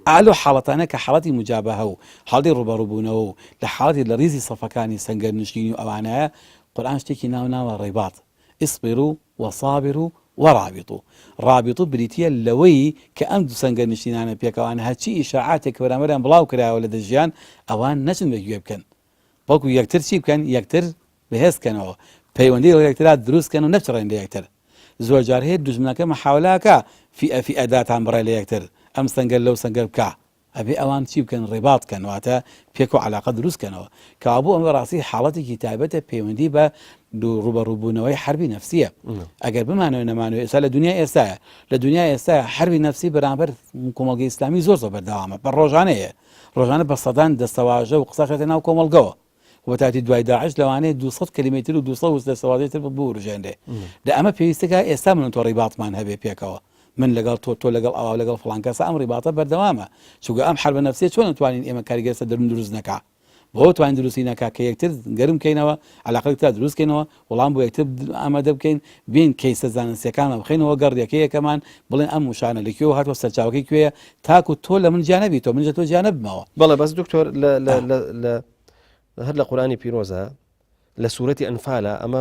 ئا لەو حاڵەتانە کە حاڵەتی مجابهە و حاڵەتی ڕووبەڕووبوونەوە و لە حاڵەتی لە ڕیزی سەفەکانی سەنگەرنشینی و ئەوانەیە قورئان شتێکی ناو ناوە ڕیباط اصبروا وصابروا ورابطوا رابطوا بریتییە لەوەی کە ئەم دوو سەنگەرنشینانە پێکەوان هەرچی ئیشاعاتێک کە بەرامبەریان بڵاو کرایەوە لە دژیان ئەوان نەچن بە گوێ بکەن بەڵکو یەکتر چی بکەن؟ یەکتر بەهێز کەنەوە، پەیوەندی لەگەڵ یەکترا دروست کەن و نەچڕێن لە یەکتر. زۆر جار هەیە دوژمنەکە مەحاولە ئەکا فیئە فیئە داتان بڕێ لە یەکتر، ئەم سەنگەر لەو سەنگەر بکا. ئەبێ ئەوان چی بکەن؟ ڕیباط کەن، واتە پێکەوە عەلاقە دروست کەنەوە. کەوابوو ئەمە بەڕاستی حاڵەتێکی تایبەتە پەیوەندی بە ڕووبەڕووبوونەوەی حەربی نەفسییە. ئەگەر بمانەوێ نەمانەوێ ئێستا لە دونیای ئێستایە، لە دونیای ئێستایا حەربی نەفسی بەرامبەر کۆمەڵگەی ئیسلامی زۆر زۆر بەردەوامە، بە ڕۆژانەیە. ڕۆژانە بە سەدان دەستەواژە و قسە خرێتە ناو کۆمەڵگەوە و بەتایبەتی دوای داعش لەوانەیە 200 کەلیمەی تر و 200 دەستەواژەی تر بورژێنرێ لە ئەمە پێویستەکە ئێستا من و تۆ ڕیباتمان هەبێ پێکەوە من لەگەڵ تۆ تۆ لەگەڵ ئەوا لەگەڵ فڵان کەسە ئەم ڕیباتە بەردەوامە چونکە ئەم حەربە نەفسیە چۆن ئەتوانین ئێمە کاریگەر سەر دەروون دروست نەکا بۆ توانین دروستی نەکا کە یەکتر گەرم کەینەوە علاقە یەکتر دروست کەینەوە وڵام بۆ یەکتر ئامادە بکەین بین کەیسە زانستیەکانمان بخەینەوە گەڕ یەکە یەکەمان بڵێن ئەم وشانە لە کوێوە هاتووە سەرچاوەکەی کوێیە تاکو تۆ لە من جیا نەبیتەوە منیش لە تۆ جیا نەبمەوە. بەڵێ بەس دکتۆر لە لە لە لە هەر لە قورئانی پیرۆزە لە سورەتی ئەنفالە ئەمە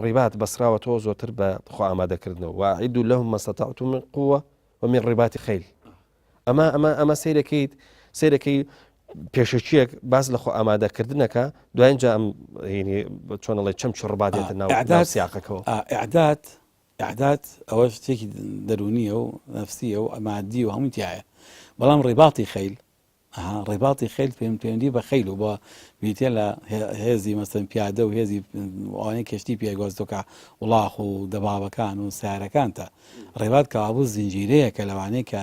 ڕیبات بەسراوەتەوە زۆرتر بە خۆ ئامادەکردنەوە وأعدوا لهم ما استطعتم من قوة ومن رباط خيل ئەمە ئەمە ئەمە سەیرەکەیت سەیرەکەی پێشەکیەک باس لە خۆ ئامادەکردنەکە دوایین جا ئەم هینی چۆنەڵی چەمکی ڕبات دێتە ناو ناو سیاقەکەەوە ئەعداد ئەعداد ئەوە شتێکی دەرونیە و نەفسیە و مادی و هەمووی تایە بەڵام ڕێباتی خەیل ئەها ڕێباتی خەیل پێم پەیوەندی بە خەیل و بە بریتیە لە هێزی مەسەن پیادە و هێزی ئەوانەی کەشتی پێ گواستۆکە وڵاخ و دەبابەکان و سیارەکانتە ڕێبات کەوابوو زنجیرەیەکە لەوانەیە کە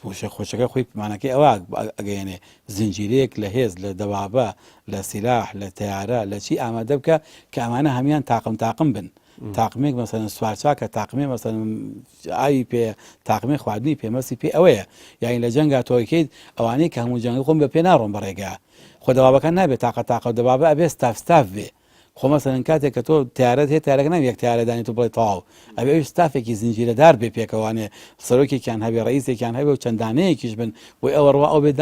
وشە خۆشەکە خۆی مانەکەی ئەوە ئەگەیەنێ زنجیرەیەک لە هێز لە دەبابە لە سیلاح لە تەیارە لە چی ئامادە بکە کە ئەمانە هەمان تاقم تاقم بن. تاقمێک مەسەلەن سوارچاکە، تاقمێ مەسەلەن ئاوی پێ، تاقمێ خواردنی پێ، مەسی پێ ئەوەیە. یانی لە جەنگا تۆ کەیت ئەوانەی کە هەموو جەنگ خۆم بە پێ ناڕۆن بە ڕێگا. خۆ دەبابەکان نابێ تاقە تاقە و دەبابە ئەبێ ستاف ستاف بێ. خۆ مەسەلەن کاتێک کە تۆ تەیارەت هەیە تەیارەکە نابێ یەک تەیارە دانی تۆ بڵێ تەواو ئەبێ ئەویش ستافێکی زنجیرەدار بێ پێکەوانێ سەرۆکێکیان هەبێ ڕئیسێکیان هەبێ و چەند دانەیەکیش بن بۆی ئەوە ڕوا ئەو بێ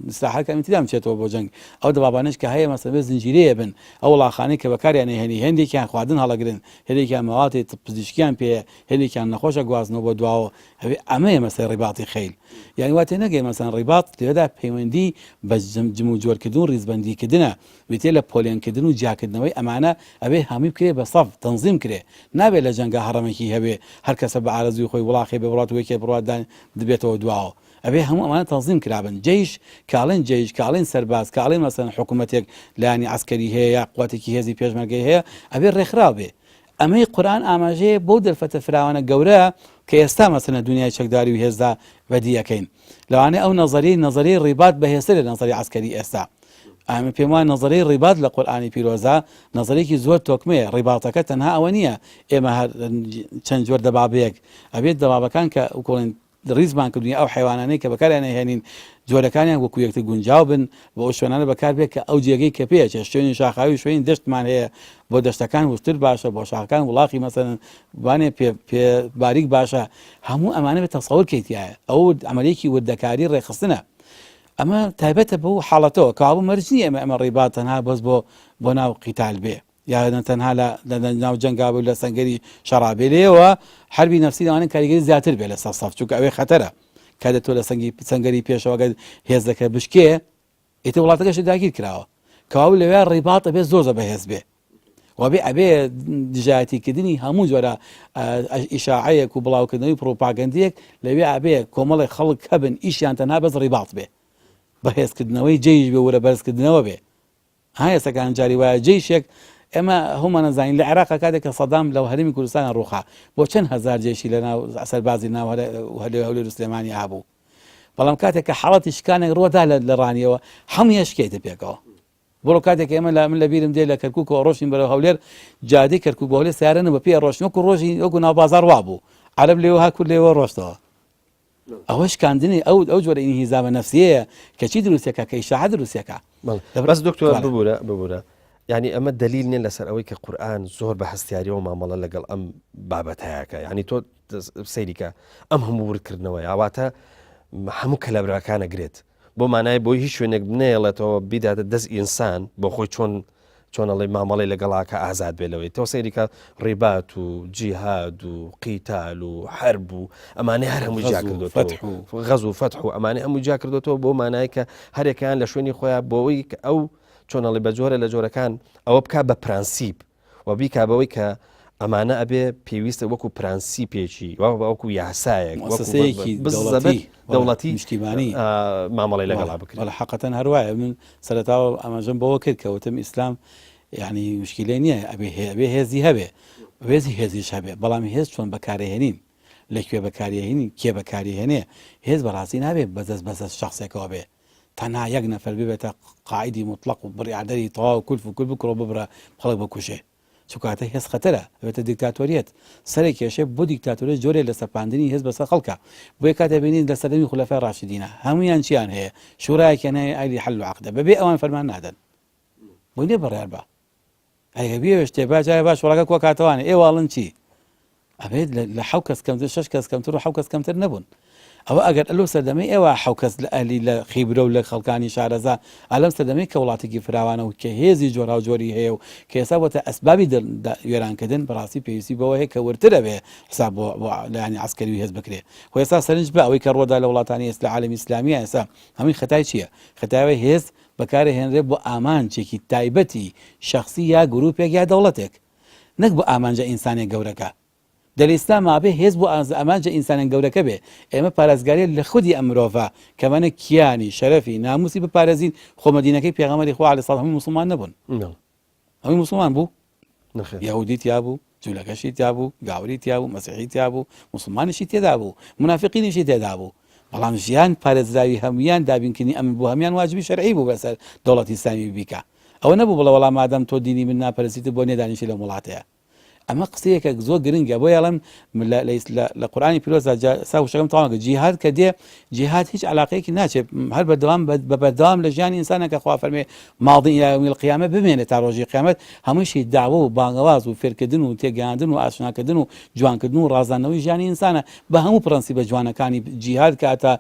ئیسراحەت کە ئەمی تریا بچێتەوە بۆ جەنگ ئەو دەبابانەش کە هەیە مەسەلەن بێ زنجیرەیە بن ئەو وڵاخانەی کە بەکاریان ئەهێنی هێندێکیان خواردن هەڵەگرن هێندێکیان مەواتی پزیشکیان پێیە هێندێکیان نەخۆش ئەگوازنەوە بۆ دواوە ئەبێ ئەمەیە مەسەلەی ڕیباتی خەیل یانی وا تێنەگەی مەسەلەن ڕیبات لێرەدا پەیوەندی بە جموجۆلکردن و ڕیزبەندیکردنە بریتیە لە پۆلێنکردن و جیاکردنەوەی ئەمانە ئەبێ هەمووی بکرێ بە سەف تەنزیم کرێ نابێ لە جەنگا هەڕەمەکی هەبێ هەر کەسە بە ئارەزووی خۆی وڵاخێ بێ بڕوات و یەکێ بڕوات دان دبێتەوە دواوە ئەبێ هەموو ئەمانە تەنزیم کرابن جەیش کاڵێن جەیش کاڵێن سەرباز کاڵێن مەسەلەن حکوومەتێک لایەنی عەسکەری هەیە یا قوتێکی هێزی پێشمەرگەی هەیە ئەبێ ڕێکخراو بێ ئەمەی قورئان ئاماژەیە بەو دەرفەتە فراوانە گەورە کە ئێستا مەسەلەن لە دونیای چەکداری و هێزدا بەدی ئەکەین. لەوانەیە ئەو نەزەریەی نەزەریەی ڕیبات بەهێزتر لە نەزەری عەسکەری ئێستا. ئەمن پێم وایە نەزەریەی ڕیبات لە قورئانی پیرۆزدا نەزەریەکی زۆر تۆکمەیە. ڕیباتەکە تەنها ئەوە نییە ئێمە هەر چەند جۆر دەبابەیەک ئەبێت دەبابەکان کە وەکو بڵێن ڕیزمان کردوون ئەو حەیوانانەی کە بەکاریان ئەهێنین جۆرەکانیان وەکو یەکتر گونجاو بن بۆ ئەو شوێنانە بەکار بێت کە ئەو جێگەی کە پێ ئەچێت شوێنی شاخاوی و شوێنی دەشتمان هەیە بۆ دەشتەکان وشتر باشە بۆ شاخەکان وڵاخی مەسەلەن بانێ پێ پێ باریک باشە هەموو ئەمانە بێت تەسەور کەیت تایە ئەو عەمەلیەکی وردەکاری ڕێکخستنە ئەمە تایبەتە بەو حاڵەتەوە کەوابوو مەرج نییە ئێمە ئەمە ڕیبات تەنها بەس بۆ بۆ ناو قیتال بێ یا تەنها لە لە ناو جەنگا بوو لە سەنگەری شەڕا بێ لێیەوە حەربی نەفسی لەوانەیە کاریگەری زیاتر بێ لەسەر سەف چونکە ئەوێ خەتەرە کاتێ تۆ لە سەنگی سەنگەری پێشەوە گەر هێزەکە بشکێ ئیتر وڵاتەکەش داگیر کراوە کەواو لەوێ ڕیباط ئەبێ زۆر زۆر بەهێز بێ وەبێ ئەبێ دژایەتیکردنی هەموو جۆرە ئیشاعەیەک و بڵاوکردنەوەی پڕۆپاگەندیەک لەوێ ئەبێ کۆمەڵێک خەڵک هەبن ئیشیان تەنها بەس ڕیباط بێ بەهێزکردنەوەی جەیش بێ ورە بەرزکردنەوە بێ ها ئێستەکان جاری وایە جەیشێک ئێمە هەموومان ئەزانین لە عێراق کاتێک کە سەدام لە هەرێمی کوردستان ڕووخا بۆ چەند هەزار جەیشی لە ناو سەربازی ناو هەرێ هەولێر و سلێمانی هەبوو بەڵام کاتێک کە حاڵەتی شکانێک ڕوودا لە ڕانیەوە هەموویان شکێتە پێکەوە بڕۆ کاتێک ئێمە لە من لە بیرم دێ لە کەرکووکەوە ڕۆشتین بەرەو هەولێر جادەی کەرکووک بۆ هەولێر سیارە نەبوو پێ ڕۆشتن وەکو ڕۆژی وەکو ناو بازاڕ وابوو عەرەب لێوە ها کورد لێوە ڕۆشتەوە ئەوە شکاندنی ئەو ئەو جۆرە ئینهیزامە نەفسیەیە کە چی دروستەکە کە ئیشاعە دروستەکە. بەس دکتۆر ببورە ببورە یعنی ئەمە دلیل نیە لەسەر ئەوەی کە قورئان زۆر بە هەستیاریەوە مامەڵە لەگەڵ ئەم بابەتەیەکە یعنی تۆ سەیریکە ئەم هەموو وردکردنەوەی واتە هەموو کەلەبراکانە گرێت بۆ مانای بۆی هیچ شوێنێک بنەیەڵێتەوە بیداتە دەست ئینسان بۆ خۆی چۆن چۆن ئەڵێی مامەڵەی لەگەڵاکە ئازاد بێ لەوەی تۆ سەیریکە ڕیبات و جیهاد و قیتال و حرب و ئەمانەی هەر هەمووی جیا کردوێتەوە غەز و فەتح و ئەمانەی هەموو جیا کردوێتەوە بۆ مانای کە هەرێکیان لە شوێنی خۆیان بۆەوەی کە ئەو چۆن ئەڵێ بە جۆرە لە جۆرەکان ئەوە بک بە پرەنسیپ و بیکا بەوەی کە ئەمانە ئەبێ پێویستە وەکو پرەنسیپێکی وەکو یاسایەک موسسەیەکی دەوڵەتی دەوڵەتی نیشتیمانی مامەڵەی لەگەڵا بکرێت. بەڵێ حەقەتەن هەر وایە من سەرەتاوە ئاماژەم بەوە کرد کە وتم ئیسلام یعنی مشکیلەی نییە ئەبێ ئەبێ هێزی هەبێ هێزی هێزیش هەبێ بەڵام هێز چۆن بەکارهێنین لە کوێ بەکارهێنین کێ بەکارهێنێ هێز بەڕاستی نابێ بەدەست بەسەر شخصێکەوە بێ تەنها یەک نەفەر ببێتە قائیدی موتڵەق و بڕیاردەری تەواو کولف و کول بکڕۆ ببڕە خەڵک بکوژێ چونکە هێز خەتەرە ئەبێتە دیکتاتۆریەت سەرێک کێشەی بۆ دیکتاتۆریەت جۆرێ لە سەپاندنی هێز بەسەر خەڵکە بۆیە کاتێ بینین لە سەردەمی خولەفای ڕاشدینە هەموویان چیان هەیە شورایەکیان هەیە ئەهلی حل و عەقدە بەبێ ئەوان فەرمان نادەن بۆ نیە بڕیار بە ئەگەر بیەوێ شتێ با جارێ با شوڕاکە کۆ کاتەوانێ ئێوە ئەڵێن چی ئەبێت لە حەو کەس کەمتر شەش کەس کەمتر و حەو کەس کەمتر نەبوون ئەوە ئەگەر ئەلو سەردەمەی ئێوە حەو کەس لە ئەهلی لە خیبرە و لە خەڵکانی شارەزا ئالەم سەردەمەی کە وڵاتێکی فراوانە و کە هێزی جۆراوجۆری هەیە و کە ئێستا بۆتە ئەسبابی وێرانکردن بەڕاستی پێویستی بەوە هەیە کە وردتر ئەبێ حساب بۆ بۆ لایەنی عەسکەری و هێز بکرێ خۆ ئێستا سەرنج بە ئەوەی کە ڕوودا لە وڵاتانی ئێستا لە عالەمی ئیسلامیە ئێستا هەمووی خەتای چییە خەتای هێز بەکارەهێنرێ بۆ ئامانجێکی تایبەتی شەخسی یا گروپێک یا دەوڵەتێک نەک بۆ ئامانجە ئینسانیە گەورەکە. دە لە ئیسلاما بێ هێز بۆ ئامانجە ئینسانیە گەورەکە بێ. ئێمە پارێزگاریە لە خودی ئەم مرۆڤە کەمەنە کیانی، شەرەفی، ناموسی بپارێزین، خۆ مەدینەکەی پێغەمبەری خوا علیە سڵام هەمووی موسڵمان نەبوون. هەمووی موسڵمان بوو؟ یەهودی تیا بوو، جولەکەشی تیا بوو، گاوری تیا بوو، مەسیحی تیا بوو، موسڵمانیشی تێدا بوو، مونافیقینیشی تێدا بوو. بەڵام ژیان پارێزراوی هەموویان دابینکردنی ئەمن بۆ هەموویان واجبی شەرعی بوو بەسەر دەوڵەتی ئیسلامی بیکا. ئەوە نەبوو بڵێ وەڵا مادام تۆ دینی من ناپەرستیت بۆ نیە دانیشی لەم وڵاتەیە. ئەمە قسەیەکە زۆر گرنگە بۆیە ئەڵێم لە قورئانی پیرۆزدا سا وشەکەم تەواو کرد جیهاد کە دێ جیهاد هیچ علاقەیەکی ناچێت هەر بەردەوام بە بەردەوام لە ژیانی ئینسانە کە خوا فەرمێ ماضی إلى يوم القيامة بمێنێت تا ڕۆژی قیامەت هەمووشی داوە و بانگەواز و فێرکردن و تێگەیاندن و ئاشناکردن و جوانکردن و ڕازاندنەوەی ژیانی ئینسانە بە هەموو پرەنسیپە جوانەکانی جیهاد کە ئەتا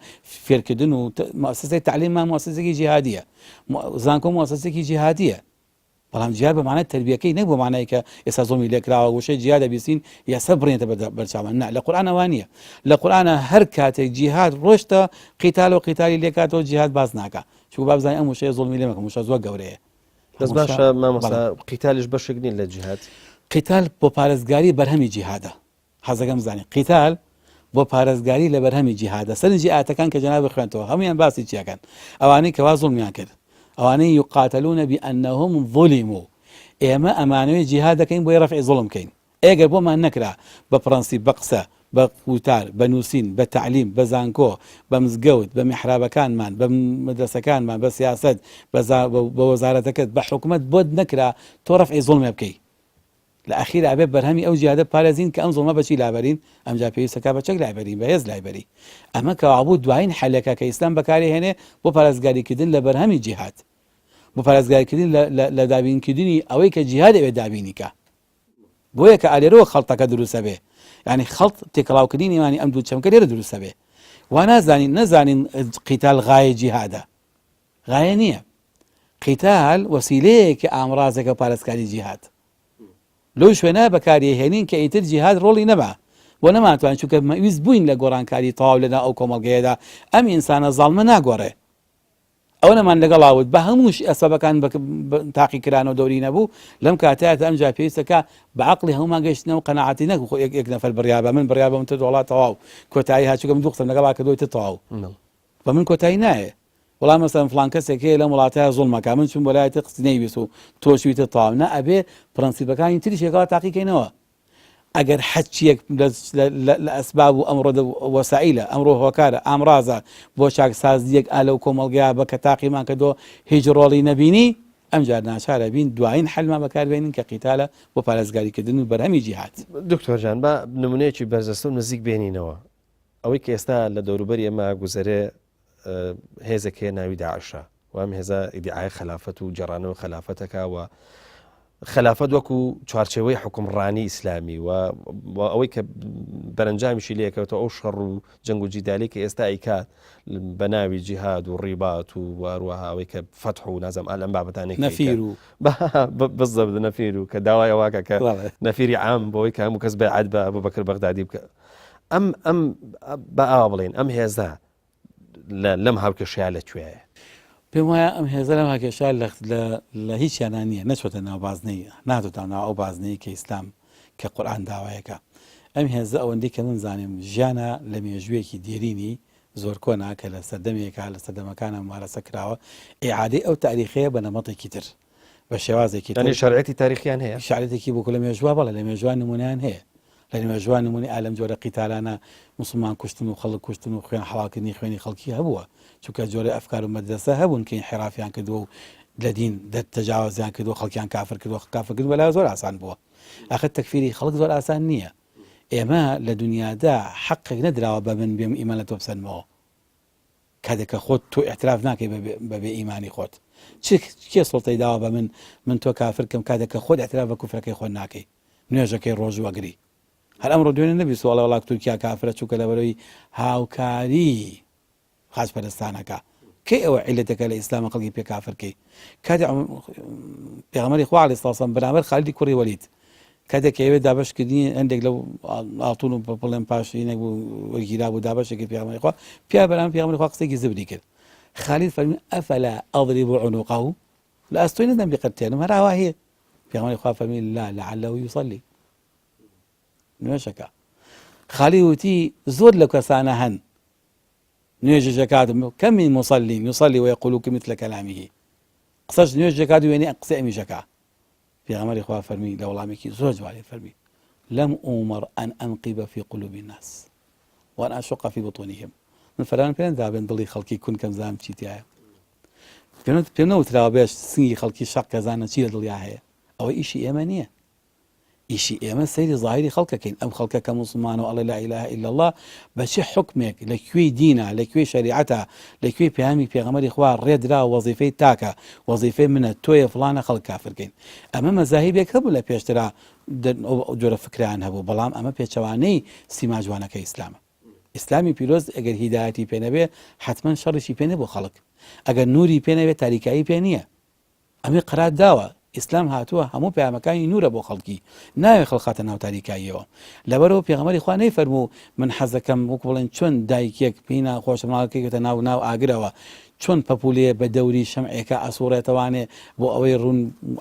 فێرکردن و موسسەی تەعلیممان موسسەیەکی جیهادیە زانکۆ موسسەیەکی جیهادیە بەڵام جیهاد بە مانای تەربیەکەی نەک بە مانای کە ئێستا زوڵمی لێکراوە وشەی جیهاد دەبیستین یاسا بڕێنێتە بەرچاومان نا لە قورئانە وا نییە لە قورئانە هەر کاتێک جیهاد ڕۆشتە قیتال و قیتالی لێکاتەوە جیهاد باس ناکا چونکە با بزانین ئەم وشەیە زوڵمی لێ مەکەن وشە زۆر گەورەیە دەست باشە مامۆستا قیتالیش بەشێک نییە لە جیهاد قیتال بۆ پارێزگاری بەرهەمی جیهادە حەزەکەم بزانین قیتال بۆ پارێزگاری لە بەرهەمی جیهادە سەرنجی ئایەتەکان کە جەنابت خوێندتەوە هەموویان باسی چی ئەکەن ئەوانەی کەوا زوڵمیان کرد ئەوانەی یقاتلون بأنهم ظلموا ئێمە ئەمانەوێ جیهاد دەکەین بۆی ڕەفعی زوڵم بکەین ئەگەر بۆمان نەکرا بە پڕەنسیپ بە قسە بە وتار بە نووسین بە تەعلیم بە زانکۆ بە مزگەوت بە میحرابەکانمان بە مەدرەسەکانمان بە سیاسەت بە وەزارەتەکەت بە حکومەت بۆت نەکرا تۆ ڕەفعی زوڵمێ بکەی لە ئەخیرا ئەبێ بەرهەمی ئەو جیهادە بپارێزین کە ئەم زوڵمە بە چی لابەرین؟ ئەمجا پێویستە کا بە چەک لایبەرین، بە هێز لایبەری. ئەمە کەوابوو دوایین حەلێکە کە ئیسلام بەکاری هێنێ بۆ پارێزگاری کردن لە بەرهەمی جیهاد. بۆ پارێزگاری کردن لە لە لە دابین کردنی ئەوەی کە جیهاد ئەوێ دابینی کا. بۆیە کە ئالێرەوە خەڵتەکە دروست ئەبێ. یانی خەڵت تێکەڵاو کردنی نێوانی ئەم دوو چەمکە لێرە دروست ئەبێ. وا نازانین نەزانین قیتال غایەی جیهادە. غایە نییە. قیتال وەسیلەیەکە ئامڕازێکە پارێزکاری جیهاد. لەو شوێنە بەکاری هێنین کە ئیتر جیهاد ڕۆڵی نەما. بۆ نەمانتوانی چونکە مەویست بووین لە گۆڕانکاری تەواو لەناو ئەو کۆمەڵگەیەدا ئەم ئینسانە زاڵمە ناگۆڕێ. ئەوە نەمان لەگەڵا وت بە هەموو ئەسبابەکان تاقی کرانەوە دەوری نەبوو لەم کاتەیە ئەمجا پێویستە کە بە عەقڵی هەموومان گەیشتنەوە قەناعەتی نەک خۆ یەک نەفەر بڕیار بە من بڕیار بە من تر وەڵا تەواو کۆتایی هات چونکە من دوو قسەم لەگەڵا کردووە تر تەواو بە من کۆتایی نایێ وەڵا مەسەلەن فڵان کەسێک هەیە لەم وڵاتە زوڵم ئەکا من چووم بۆ لای تر قسەی نەیویست و تۆ چوویتە تەواو نا ئەبێ پرەنسیپەکانی تریش یەکەوە تاقی کەینەوە ئەگەر حەچیەک لە ئەسباب و ئەمڕۆ وەسائیلە ئەمڕۆ هۆکارە ئامرازە بۆ چاکسازیەک ئا لەو کۆمەڵگەیا بە کە تاقیمان کردۆ هیچ ڕۆڵی نەبینی ئەمجار ناچارە بین دوایین حەلمان بەکاربێنین کە قیتالە بۆ پارێزگاریکردن و بەرهەمی جیهاد. دکتۆر جان با نمونەیەکی بەرجەستە و نزیک بێنینەوە ئەوەی کە ئێستا لە دەوروبەری ئێمە گوزەرێ هێزێک هەیە ناوی داعشە و ئەم هێزە ئیدعای خەلافەت و گەڕانەوە خەلافەتەکە و خەلافەت وەکو چوارچێوەی حکومڕانی ئیسلامی و ئەوەی کە بەرەنجامیشی لێکەوتەوە ئەو شەڕ و جەنگ و جیدالی کە ئێستا ئەیکات بە ناوی جیهاد و ڕیبات و واروەها ئەوەی کە فەتح و نازم ئال ئەم بابەتانێک نەفیر و بزەبت نەفیر و کە داوای ئەوواکە کە نەفیری عام بۆی کە هەموو کەس بەعات بە ئەبوو بەکر بەغدادی بکە ئەم ئەم بە ئاوا بڵێن ئەم هێزە لەم هاوکێشەیە لە کوێیە؟ پێم وایە ئەم هێزە لەم هاکێشە لە هیچیانە نییە نەچۆتە ناو بازنەی ناتۆتە ناو ئەو بازنەی کە ئیسلام کە قورئان داوایەکە ئەم هێزە ئەوەندەی کە من زانیم ژیانە لە مێژوویەکی دێرینی زۆر کۆنا کە لە سەردەمێکا لە سەردەمەکانە ممارەسە کراوە ئیعادەی ئەو تاریخەیە بە نەمەتێکی تر بە شێوازێکی تر. یانی شەرعیەتی تاریخیان هەیە؟ شەرعیەتێکی بۆ لە مێژووە بەڵێ لە مێژووە نموونەیان هەیە. لە مێژووە نموونەی ئا لەم جۆرە قیتالانە موسڵمان کوشتن و خەڵک کوشتن و خوێن حەڵاڵکردنی خوێنی خەڵکی هەبووە. چونکە جۆرە ئەفکار و مەدرەسە هەبوون کە ئینحیرافیان کردووە و لە دین دەر تەجاوەزیان کردووە خەڵکیان کافر کردووە. کافرکردن بەلایەوە زۆر ئاسان بووە. ئاخر تەکفیری خەڵک زۆر ئاسان نییە. ئێمە لە دونیادا حەقێک نەدراوە بە من بێم ئیمان لە تۆ بسەنمەوە. کاتێک کە خۆت تۆ ئیعتراف ناکەی بە بێ ئیمانی خۆت چ کێ سوڵتەی داوە بە من من تۆ کافر کەم کاتێک کە خۆت ئیعتراف بە کوفرەکەی خۆت ناکەی نوێژەکەی ڕۆژوو ئەگری هەر ئەمڕۆ دوێنێ نەبیست وەڵا وەڵا تورکیا کافرە چونکە لەبەرەوەی هاوکاری خاچ پەرستانەکە کەی ئەوە عیلەتەکە لە ئیسلامە خەڵکی پێ کافر کەی کاتێ پێغەمبەری خوا عەلەیهی سڵاو سەلام بەرامبەر خالیدی کوڕی وەلید کاتێک کە ئەوێ دابەشکردنی هەندێک لەو ئاڵتون و بڵێن پاشینێک بوو وەرگیرا بوو دابەشێک کرد پێغەمبەری خوا پیا بەرامبەر پێغەمبەری خوا قسەیەکی زبری کرد خالید فەرمی ئەفلا ئەضرب عنقه لە ئەستۆی نەدەم بیقرتێنم هەر ئاوا هەیە پێغەمبەری خوا فەرمی لا لعله يصلي نوێژەکە خالید وتی زۆر لەو کەسانە هەن نوێژیش ئەکات کم من مصل يصلي ويقول مثل كلامه قسەش نوێژ دەکات وێنەی قسەی ئەمیش ئەکا پێغەمبەری خوا فەرمی لە وەڵامێکی زۆر جوانی فەرمی لم أمر أن أنقب في قلوب الناس وأن أشق في بطونهم من فەرمان پێ نەدرابێن دڵی خەڵکی کون کەم زانم چی تایە پێم نەوتراوە بێش سنگی خەڵکی شەق کە زانە چی لە دڵیا هەیە ئەوە ئیشی ئێمە نییە. ئیشی ئێمە سەیری زاهیری خەڵک ئەکەین، ئەم خەڵکە کە موسڵمانە و ئەڵێ لا الە الا اللە بە چ حوکمێک لە کوێی دینە لە کوێی شەریعەتە لە کوێی پەیامی پێغەمبەری خوا ڕێ دراوە وەزیفەی تاکە وەزیفەی منە تۆیە فڵانە خەڵک کافر کەین ئەمە مەزاهیبێک هەبوو لە پێشترا ئەو جۆرە فکرەیان هەبوو بەڵام ئەمە پێچەوانەی سیما جوانەکەی ئیسلامە ئیسلامی پیرۆز ئەگەر هیدایەتی پێ نەبێ حەتمەن شەڕیشی پێ نەبوو خەڵک ئەگەر نوری پێ نەبێ تاریکایی پێ نییە ئەمەی قەرار داوە ئیسلام هاتووە هەموو پەیامەکانی نورە بۆ خەڵکی ناوێ خەڵک خاتە ناو تاریکاییەوە لەبەرەوە پێغەمبەری خوا نەیفەرموو من حەزەکەم وەکو بڵێن چۆن دایکێک پێی ناخۆشە مناڵەکەی کەوتە ناو ناو ئاگرەوە چۆن پەپولەیە بە دەوری شەمعێکا ئەسوڕێتەوانێ بۆ ئەوەی ڕوون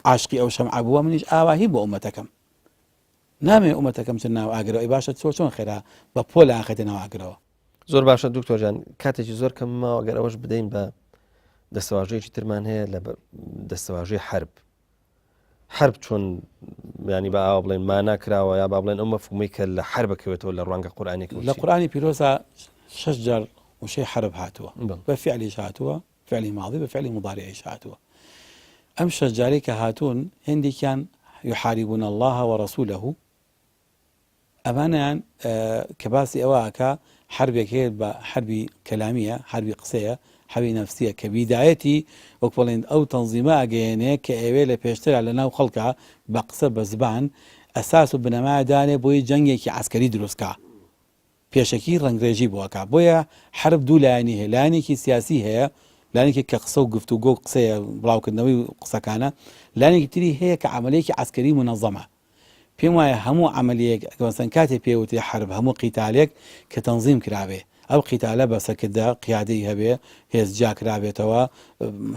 عاشقی ئەو شەمعە بووە منیش ئاواهی بۆ ئومەتەکەم نامەوێ ئومەتەکەم بچنە ناو ئاگرەوە ئەی باشە تۆ چۆن خێرا بە پۆل ئاخەیتە ناو ئاگرەوە. زۆر باشە دکتۆر جان کاتێکی زۆر کەم ماوە گەر ئەوەش بدەین بە دەستەواژەیەکی ترمان هەیە لە دەستەواژەی حرب حرب چۆن ینی بە ئاوا بڵێن مانا کراوە یا با بڵێن ئەو مەفهومەی کە لە حرب بکەوێتەوە لە ڕوانگە قورئانێک لە قورئانی پیرۆزا شەش جار وشەی حرب هاتووە بە فعلیش هاتووە فعلی ماضی بە فعلی مضارعیش هاتووە ئەم شەش جارەی کە هاتوون هێندێکیان یحاربون اللە ورسوله ئەمانیان کە باسی ئەوە ئەکا حربێک هەیە بە حربی کەلامیە حربی قسەیە حربی نەفسیە کە بیدایەتی وەک بڵێن ئەو تەنزیمە ئەگەیەنێ کە ئەوێ لە پێشترا لە ناو خەڵکا بە قسە بە زبان ئەساس و بنەمایە دانێ بۆی جەنگێکی عەسکەری دروست کا پێشەکی ڕەنگڕێژی بۆ ئەکا. بۆیە حەرب دوو لایەنی هەیە، لایەنێکی سیاسی هەیە، لایەنێکی کە قسە و گفتوگۆ و قسەیە، بڵاوکردنەوەی قسەکانە، لایەنێکی تری هەیە کە عەمەلیەکی عەسکەری مونەزەمە. پێم وایە هەموو عەمەلیەک مەسەلەن کاتێ پێ وترێ حەرب هەموو قیتالێک کە تەنزیم کرابێ، ئەو قیتالە بە سەرکردە، قیادەی هەبێ، هێز جیا کرابێتەوە،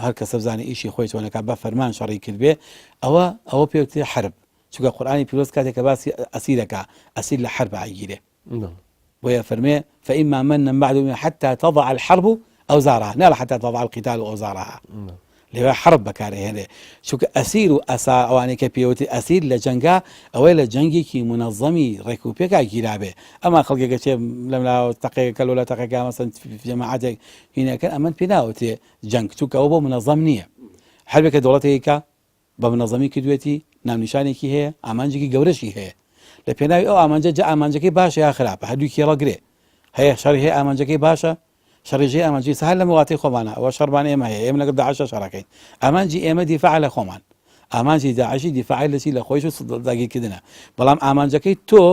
هەر کەسە بزانێ ئیشی خۆی چۆن ئەکا، بە فەرمان شەڕی کردبێ، ئەوە ئەوە پێ وترێ حەرب. چونکە قورئانی پیرۆز کاتێک کە باسی ئەسیر ئەکا ئەسیر لە حەرب ئەگیرێ بۆیە فەرمێ فإما منا بعد حتى تضع الحرب أوزارها ناڵێ حتى تضع القتال أوزارها لەوێ حرب بەکارهێنێ چونکە ئەسیر و ئەسا ئەوانەی کە پێوتی ئەسیر لە جەنگا ئەوەی لە جەنگێکی منەظەمی ڕێک و پێکا گیرابێ ئەما خەڵکێکە چێ لەملا تەقێکە لۆلا تەقێکە مەسەن جەماعەتێک هینەکەن ئەمن پێ ناوترێ جەنگ چونکە ئەوە بۆ منەظەم نییە حربێکە دەوڵەتێکە بە منەزەمی کردوێتی، ناونیشانێکی هەیە، ئامانجێکی گەورەشی هەیە. لە پێناوی ئەو ئامانجە جا ئامانجەکەی باشە یا خراپە، هەردووکی ڕەگرێ. هەیە شەڕی هەیە ئامانجەکەی باشە، شەڕیش هەیە ئامانجی هەر لەم وڵاتەی خۆمانە ئەوە شەڕمان ئێمە هەیە، ئێمە لەگەڵ داعشا شەڕەکەین. ئامانجی ئێمە دیفاعە لە خۆمان. ئامانجی داعشی دیفاعی لە چی؟ لە خۆیش و داگیرکردنە. بەڵام ئامانجەکەی تۆ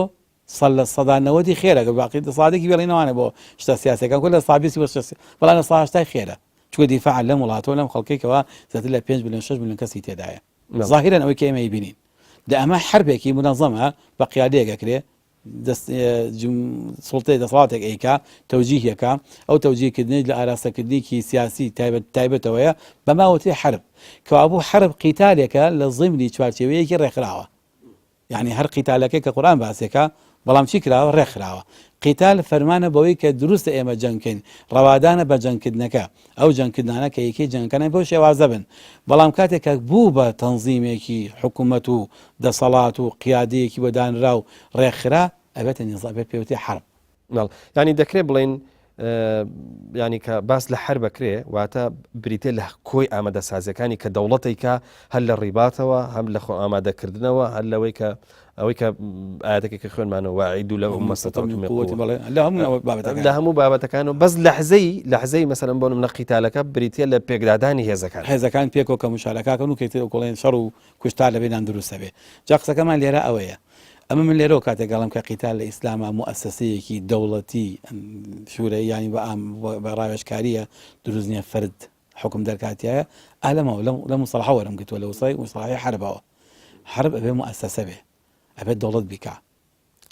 سەد لە سەدا نەوەدی خێرە گەر باقی دەسەڵاتێکی بێڵینەوانە بۆ شتە سیاسەکان کۆ لە سابیسی بۆ شتە بەڵام لە ساهشتای خێرە چونکە دیفاع لەم وڵاتەوە لەم خەڵکەی کەوا زیاتر لە 5 میلیۆن 6 میلیۆن کەسی تێدایە ظاهرا ئەوەی کە ئێمە ئەیبینین دە ئەمە حربێکی منەظەمە بە قیادەیەک ئەکرێ سڵتەی دەسەڵاتێک ئەیکا تەوجیهەکە ئەو تەوجیهکردنەی لە ئاراستەکردنێکی سیاسی تایبەت تایبەتەوەیە بەماوەتری حرب کەوابوو حرب قیتالێکە لە زمنی چوارچێوەیەکی ڕێکخراوە یانی هەر قیتالەکەی کە قورئان باسێکا بەڵام چی کراوە ڕێکخراوە قیتال فەرمانە بەوەی کە دروستە ئێمە جەنگ کەین ڕەوادانە بە جەنگکردنەکە ئەو جەنگکردانە کە یەکەی جەنگەکانە بەو شێوازە بن بەڵام کاتێک کە بوو بە تەنزیمێکی حکوومەت و دەسەڵات و قیادەیەکی بۆ دانرا و ڕێکخرا ئەبێتە نیزام ئەبێت پێوترێ حەرب. بەڵێ یانی دەکرێ بڵێین ینی کە باس لە حەر بەکرێ واتە بریتە لە کۆی ئامادەسازیەکانی کە دەوڵەتێکە هەر لە ڕیباتەوە هەم لە خۆ ئامادەکردنەوە هەر لەوەی کە ئەوەی کە ئاەتەکە کە خوێنمانەوە واعید لە لە هەموو بابەتەکان و بەس لەحزەی لەحزەی مەسەرم بۆ منە قیتالەکە بریتە لە پێکدادانی هێزەکان هێزەکان پێکەوە کە مشارەکەکەن و کەیتر کۆڵێن شەڕ و کوشتار لە بینان دروستە بێ جا قسەکەمان لێرە ئەوەیە ئەمە من لێرەوە کاتێک ئەڵێم کە قیتال لە ئیسلاما موئەسەسەیەکی دەوڵەتی شورەیی یانی بە ئام بە ڕاوێژکارییە دروست نییە فەرد حوکم دەرکات تیایە ئا لەمەوە لەم لەم موسەڵەحە وەرم گرتووە لە وسای موسەڵەحی حەربەوە حەرب ئەبێ موئەسەسە بێ ئەبێ دەوڵەت بیکا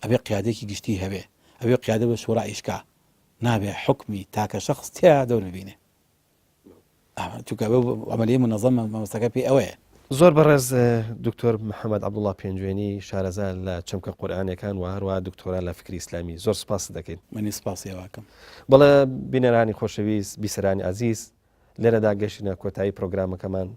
ئەبێ قیادێکی گشتی هەبێ ئەبێ قیادە بە شورا ئیش کا نابێ حوکمی تاکە شەخس تیا دەور ببینێ. چونکە عەمەلیەی مونەزەم مامۆستاکە پێی ئەوەیە. زۆر بەڕێز دکتۆر محەمەد عەبدوڵا پێنجوێنی شارەزا لە چەمکە قورئانیەکان و هەروەها دکتۆرا لە فکری ئیسلامی زۆر سپاست دەکەین. منیش سپاسی ئێوە ئەکەم. بەڵێ بینەرانی خۆشەویست بیسەرانی ئازیز لێرەدا گەشتینە کۆتایی پرۆگرامەکەمان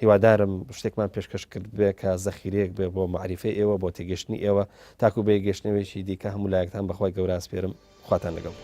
هیوادارم شتێکمان پێشکەش کردبێ کە زەخیرەیەک بێ بۆ مەعریفەی ئێوە بۆ تێگەشتنی ئێوە تاکو بە یەکگەشتنەوەیەکی دیکە هەموو لایەکتان بەخوای گەورە ئەسپێرم خواتان لەگەڵ.